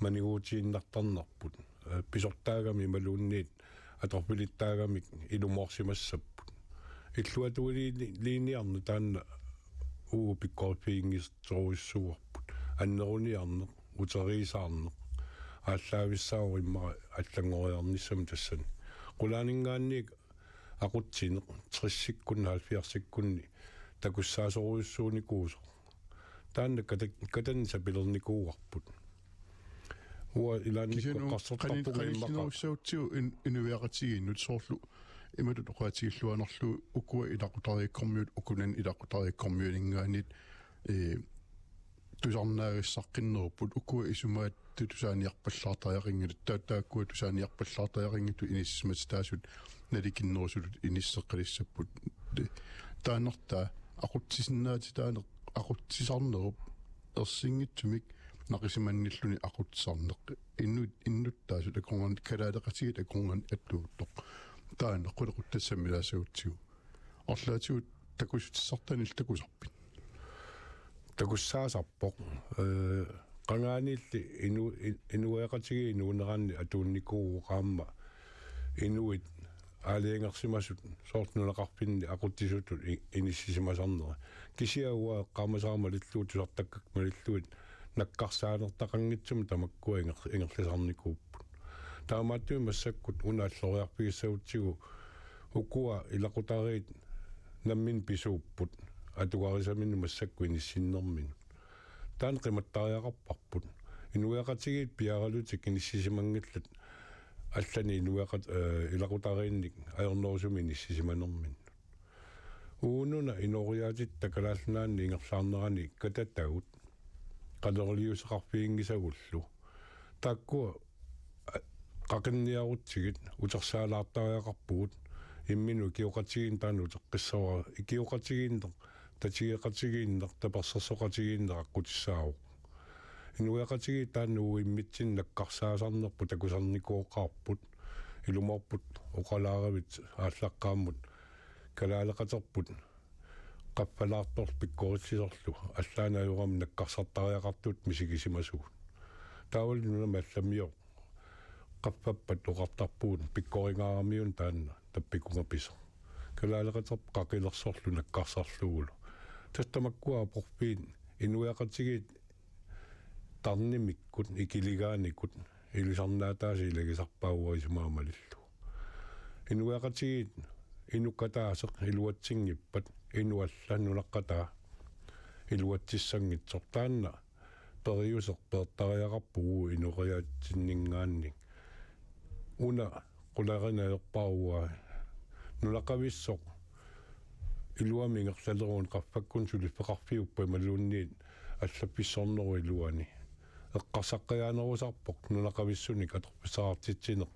maniguutiinnartarnerput. Eh, pisortaagami imaluunniit atorfilittaagamik ilumoorsimassapput. Illuatungiliiniarneq taanna uagut pikkoriffiginngissorujussuuarput. Anneruniarneq, uteriisaarneq, aallaavissaavoq immaqa allanngoriarnissamut tassani. Qulaaninngaanniit aqutsineq, tressikkunni, halvfjerdsikkunni takussaasorujussuunikuusoq. Taanna kata-, katanni sapilernikuuarput. Uanga ilaannikkut kisianni eqqarsartarpunga immaqa qaninneriussagutsigu in-, inuiaqatigiinnut soorlu Imatut oqaatigilluaannarlugu ukua ilaqutariikkormiut ukunani ilaqutariikkormiuninngaanniit, ee, tusarnaagassaqqinneripput ukua isumaattut tusaaniarpallaartariaqanngillat, taa-, taakkua tusaaniarpallaartariaqanngitsut inissisimatitaasut nalikinnerusutut inisseqqalissapput. Taannartaa aqutsisinnaatitaaneq aqutsisarnerup ersinngitsumik naqisimannilluni aqutsisarneq. Innu-, innuttaasut akornanni kalaaleqatigiit akornanni attuuttoq. Taanna qulequttat sammilaassagutsigu. Arlaatigut takussutissartaanillu takusarpit? Takussaasarpoq. Ee, qangaaniilli inu-, in-, inuiaqatigiit inuuneranni atuunnikuuvoq aamma inuit aalajangersimasut soorlu nunaqarfinni aqutsisutut i-, inissisimasarneri. Kisianni uanga eqqaamasara malillugu tusartakkakka malillugit nakkarsaanertaqanngitsumik tamakkua inger-, ingerlasarnikuupput. Taamaattumik massakkut una alloriarfigissagutsigu ukua ilaqutariit namminneq pisuupput atugarisaminnik massakkut inissinnerminni. Taanna qimattariaqarparput. Inuiaqatigiit piaralutik inissisimanngillat allanik inuiaqat-, ee, ilaqutariinnik ajornerusumik inissisimanerminnut. Uununa inooriaatitta Kalaallit Nunaanni ingerlaarnerani katatagut qanoriliuuseqarfiginngisagullu. Taakkua, a-, qaqinniarutsigit utersaalaartariaqarpugut, imminut ikioqatigiinneq taanna uteqqissavara, ikioqatigiinneq, tatigeqatigiinneq, tapersersoqatigiinneq aqqutissaavoq. Inuiaqatigiit taanna uagut immitsinnut nakkarsaasarnerput takusarnikooqaarput, ilumoorput oqalaaravit aallaqqaammut kalaaleqaterput qaffalaartorlu pikkorillisorlu allaanut ajorami nakkarsartariaqartut misigisimasugut. Taavalu nunami allamioq qaffappat oqartarpugut pikkoringaaramiuk taanna tappikunga pisoq. Kalaaleqaterput qaqilersorlu nakkarsarlugulu. Tassa tamakkua aporfiit inuiaqatigiit tarnimikkut, ikiligaannikkut ilisarnaataasa ilagisarpaat uanga isumaga malillugu. Inuiaqatigiit inuk ataaseq iluatsinngippat, inuk alla nunaqqataa iluatsissanngitsoq. Taanna periuseq peertariaqarpoq uagut inooriaatsinninngaanniit. Una qularineq ajorpara uanga nunaqavissoq iluamik ingerlalerunik qaffakkunik suliffeqarfiuppat imaluunniit allaffissornerup iluani. Eqqarsaaqqajaanerusarpoq nunaqavissunik atorfissaqartitsineq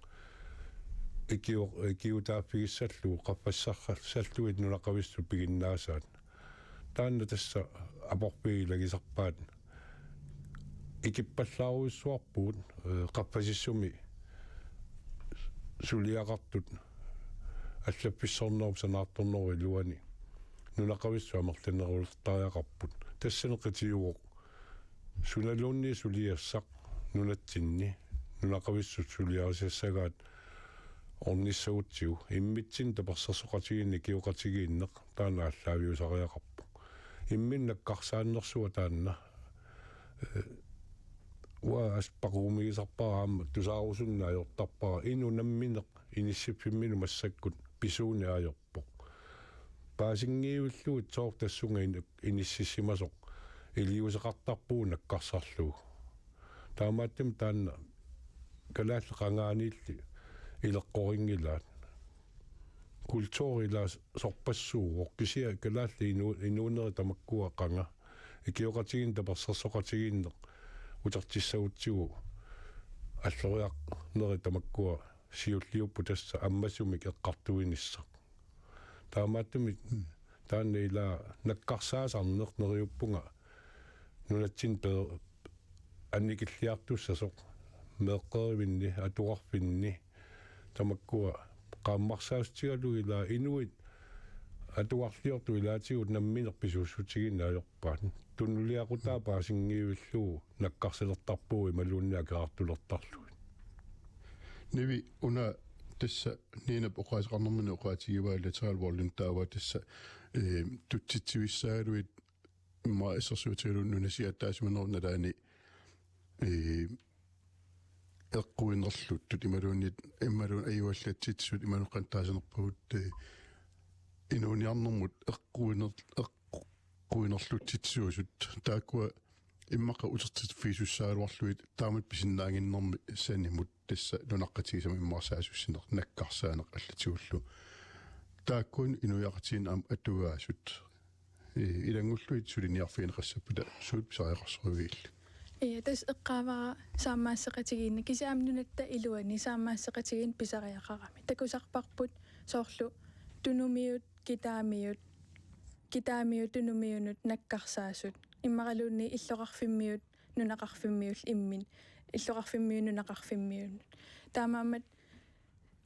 ikio-, ikiutaaffigissallugu qaffassarsallugu nunaqavissut piginnaasaat. Taanna tassa aporfiit ilagisarpaat. Ikippallaarujussuarpugut, ee, qaffasissumi suliaqartut allaffissornerup sanaartornerup iluani nunaqavissut amerlanerulertariaqarput. Tassani qitiuvoq sunaluunniit suliassaq nunatsinni nunaqavissut suliarisassagaat ornissagutsigu, immitsinnut tapersersoqatigiinneq ikioqatigiinneq taanna aallaaviusariaqarpoq. Imminut nakkarsaannersua taanna, ee, uanga assut paquumigisarpara aamma tusaarusunneq ajortarpara inuk nammineq inissiffimminut massakkut pisuuneq ajorpoq. Paasinngivillugu soorlu tassunga in-, inissisimasoq iliuuseqartarpugut nakkarsarlugu. Taamaattumik taanna kalaallit qangaaniilli ileqqorinngilaat. Kulturi ilaa sorpassuuvoq, kisianni kalaallit inu-, inuunerit tamakkua qanga. Ikioqatigiinneq tapersersoqatigiinneq utertissagutsigu alloriarnerit tamakkua siulliupput tassa ammasumik eqqartuinissaq. Taamaattumik taanna ilaa nakkarsaasarneq neriuppunga nunatsinni pe-, annikilliartussasoq meeqqerivinni, atuarfinni, tamakkua qaammarsaatigalugu ilaa inuit atuarliortut ilaatigut nammineq pisuussutigiinneq ajorpaat. Tunuliaqutaa paasinngivillugu nakkarsalertarpugut imaluunniit akerartulertarlugit. Nivi, una tassa Ninap oqaaseqarnermini oqaatigivaa lateral wallin taava tassa, ee, tutsitsivissaagaluit immaqa assersuutigalugu nunasiaataasimanerup nalaani, ee, eqquinerluttut imaluunniit, imaluunniit ajuallatsitsisut imaluunniit qanoq taasanerpagut, ee, inuuniarnermut eqquiner-, eqquinerlutsitsisuusut taakkua immaqa utertiffigisussaagaluarlugit taamatut pisinnaannginnermi sanimut tassa nunaqqatigisama immaqa saassussineq nakkarsaaneq allatigullu. Taakku inuiaqatigiinni aamma atugaasut, ee, ilanngullugit suliniarfigineqassappata suut pisariaqarsorivigillit? Ee, tassa eqqaavara saammaasseqatigiinni, kisianni aamma nunatta iluani saammaasseqatigiinni pisariaqarami. Takusarparput soorlu tunumiut, kitaamiut, kitaamiut tunumiunut nakkarsaasut. Immaqaluunniit illoqarfimmiut nunaqarfimmiullu imminnut, illoqarfimmiut nunaqarfimmiunut. Taamaammat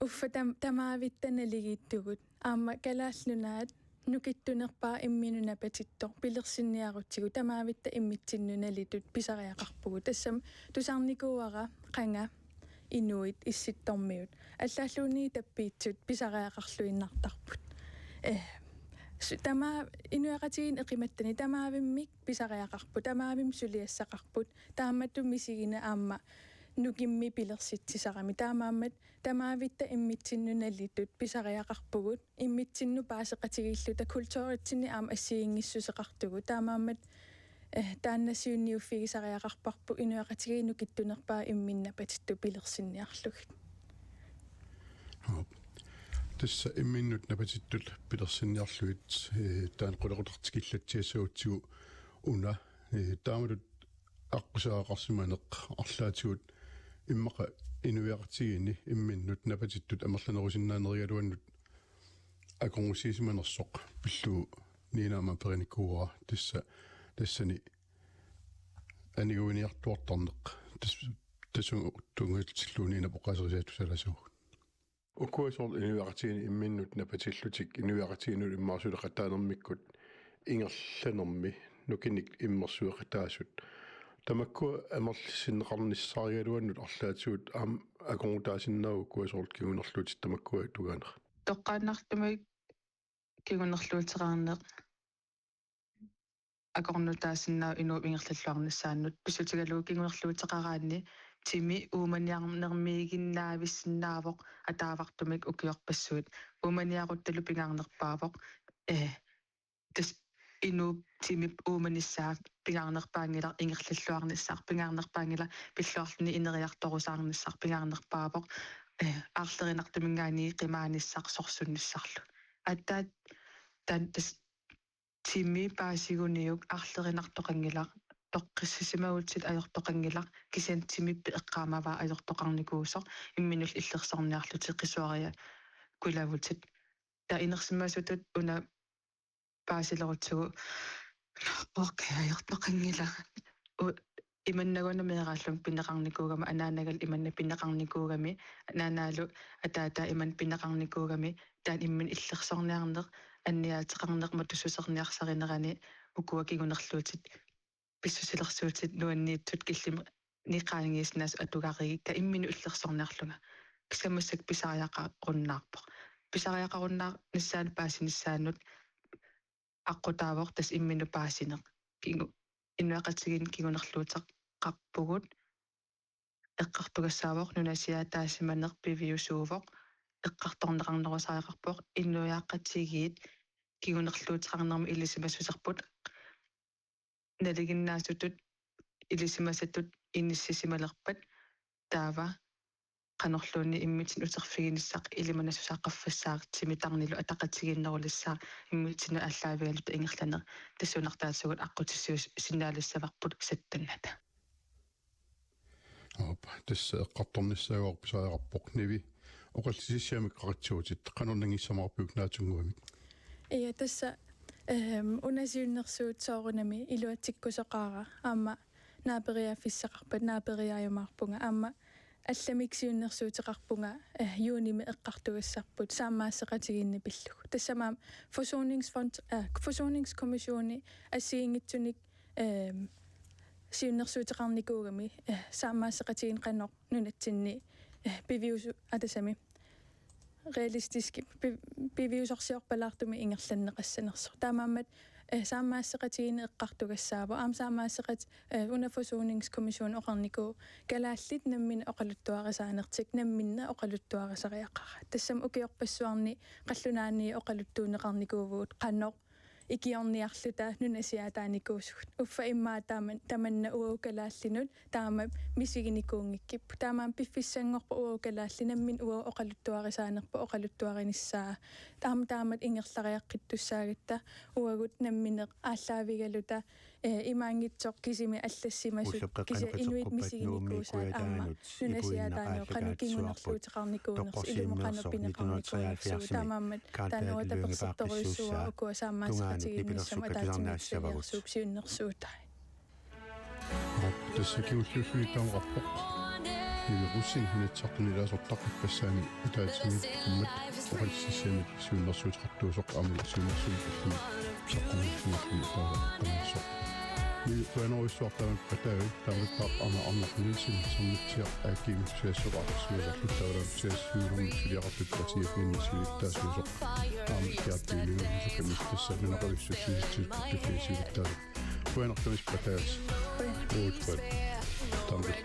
uffa tam-, tamaavitta naligiittugut. Aamma Kalaallit Nunaat nukittunerpaaq imminnut napatittoq pilersinniarutsigu tamaavitta immitsinnut nalitut pisariaqarpugut. Tassami tusarnikuuara qanga inuit Issittormiut. Allaalluunniit tappiitsut pisariaqarluinnartarput. Ee, su-, tamaa inuiaqatigiinni eqimattani tamaavimmik pisariaqarput, tamaavimmik suliassaqarput, taamatut misigineq aamma nukimmi pilersitsisarami. Taamaammat tamaavitta immitsinnut nalitut pisariaqarpugut, immitsinnut paaseqatigiilluta kulturitsinni aamma assigiinngissuseqartugut. Taamaammat, eh, taanna siunniuffigisariaqarparput inuiaqatigiit nukittunerpaaq imminnut napatittut pilersinniarlugit. Aap. Tassa imminnut napatittut pilersinniarlugit, eh, taanna qulequtaq tikillatsiassagutsigu una, eh, taamatut aqqusaagaqarsimaneq arlaatigut immaqa inuiaqatigiinni imminnut napatittut amerlanerusinnaanerigaluannut akornusiisimanersoq pillugu Nina aamma perinikuuara tassa, tassani aniguiniartuartarneq tas-, tassunga tunngatillugu Ninap oqaaserisaatusalaasugut. Ukua soorlu inuiaqatigiinni imminnut napatillutik inuiaqatigiinnut immaqa suleqataanermikkut ingerlanermi nukinnik immersueqataasut. Tamakkua amerlissinneqarnissaarigaluannut arlaatigut aamma akornutaasinnaavoq ukua soorlu kingunerluutit tamakkua tungaanera. Toqqaannartumik kingunerluuteqarneq akornutaasinnaavoq inuup ingerlalluarnissaanut pissutigalugu kingunerluuteqaraanni timi uumaniarnermiiginnaavissinnaavoq ataavartumik ukiorpassuit. Uumaniaruttalu pingaarnerpaavoq, eh, tassa inuup timip uumanissaa pingaarnerpaanngilaq ingerlalluarnissaq, pingaarnerpaanngilaq pilluarluni ineriartorusaarnissaq, pingaarnerpaavoq, eh, aarlerinartuminngaanniit qimaanissaq sorsunnissarlu. Aatsaat taanna tassa timi paasiguniuk aarlerinartoqanngilaq, toqqissisimagutsigu ajortoqanngilaq, kisianni timip eqqaamavaa ajortoqarnikuusoq imminnullu illersorniarlutik qisuariakkulavutit. Taava inersimasutut una paasilerutsigu, okay, ajortoqanngilaq. U-, imannagu una meeraallunga pineqarnikuugama, anaanaga imanna pineqarnikuugami, anaanaalu ataataa imanna pineqarnikuugami, taanna imminut illersorniarneq, anniaateqarneq matussuserniarsarinerani ukua kingunerluutit, pissusilersuutit nuanniitsut killimik qaangiissinnaasut atugarigikka imminut illersorniarlunga. Kisianni massakkut pisariaqarunnaarpoq. Pisariaqarunnaarnissaanut paasinissaanut aqqutaavoq tassa imminut paasineq. Kingu-, inuiaqatigiinni kingunerluuteqarpugut. Eqqartugassaavoq nunasiaataasimaneq piviusuuvoq. Eqqartorneqarnerusariaqarpoq inuiaqatigiit kingunerluuteqarnermut ilisimassuserput. Nalinginnaasutut ilisimasatut inissisimalerpat taava qanorluunniit immitsinnut uterfiginissaq ilimanassusaa qaffassaaq timitarnilu ataqatigiinnerulissaaq immitsinnut aallaavigaluta ingerlaneq tassuunartaatigut aqqutissiuussinnaalissavarput sattannata. Aap, tassa eqqartornissaavoq pisariaqarpoq Nivi. Oqallisissiamik qaqitsuutit, qanoq nangissamaqarpiuk naatsunnguamik? Ja, tassa, ehm, una siunnersuut soorunami iluatsikkusoqaara, aamma naaperiaaffissaqarpat naaperiaajumaarpunga, aamma allamik siunnersuuteqarpunga, eh, juunimi eqqartugassarput saammaasseqatigiinni pillugu. Tassami aamma Forsoningsfond, eh, Forsoningskommissioni assigiinngitsunik, ehm, siunnersuuteqarnikuugami, eh, saammaasseqatigiinneq qanoq nunatsinni, eh, piviusu-, aa, tassami realistisk pi-, piviusorsiorpalaartumik ingerlanneqassanersoq. Taamaammat, eh, saammaasseqatigiinneq eqqartugassaavoq. Aamma saammaasseqat-, eh, una Forsoningskommission oqarnikuuvoq kalaallit namminneq oqaluttuarisaanertik namminneq oqaluttuarisariaqaraat. Tassami ukiorpassuarni qallunaanit oqaluttuunneqarnikuuvugut qanoq ikiorniarluta nunasiaataanikuusugut. Uffa immaqa taama tamanna uagut kalaallinut taama misiginikuunngikkipput. Taamaammat piffissanngorpoq uagut kalaallit nammineq uagut oqaluttuarisaanerput oqaluttuarinissaa. Taama taamatut ingerlariaqqittussaagatta uagut nammineq aallaavigaluta, eh, imaanngitsoq kisimi allassimasut kisianni inuit misiginikuusaat aamma nunasiaataanerup qanoq kingunerluuteqarnikuunersoq ilumut qanoq pineqarnikuunersugut. Taamaammat taanna uanga tapersertorujussuuara ukua saammaatseqatigiinnissamut ataatsimiititaliorsuup siunnersuutai. Tassa kingulliulluni taamaqarpoq. Nivi Rosing Inatsisartuni ilaasortaq ippassaanik ataatsimiititaliormat oqallisissaanik siunnersuuteqartuusoq aamma siunnersuuteqarluni saqqummiussinerluni taava eqqaamaassaaq. Nivi qujanarujussuaq taama pataavit taamattaaq aamma Arnaq Nielsen Sermitsiaq A G-mi suliassuseqarfissuusarluta taavalu suliassuseqarnermut suliaqartut P S F-imi siulittaasuusoq aamma P R P-miunngitsoq tassa nunaqavissut siulittaasup. Qujanartumik pataas. Uut pat. Tankut.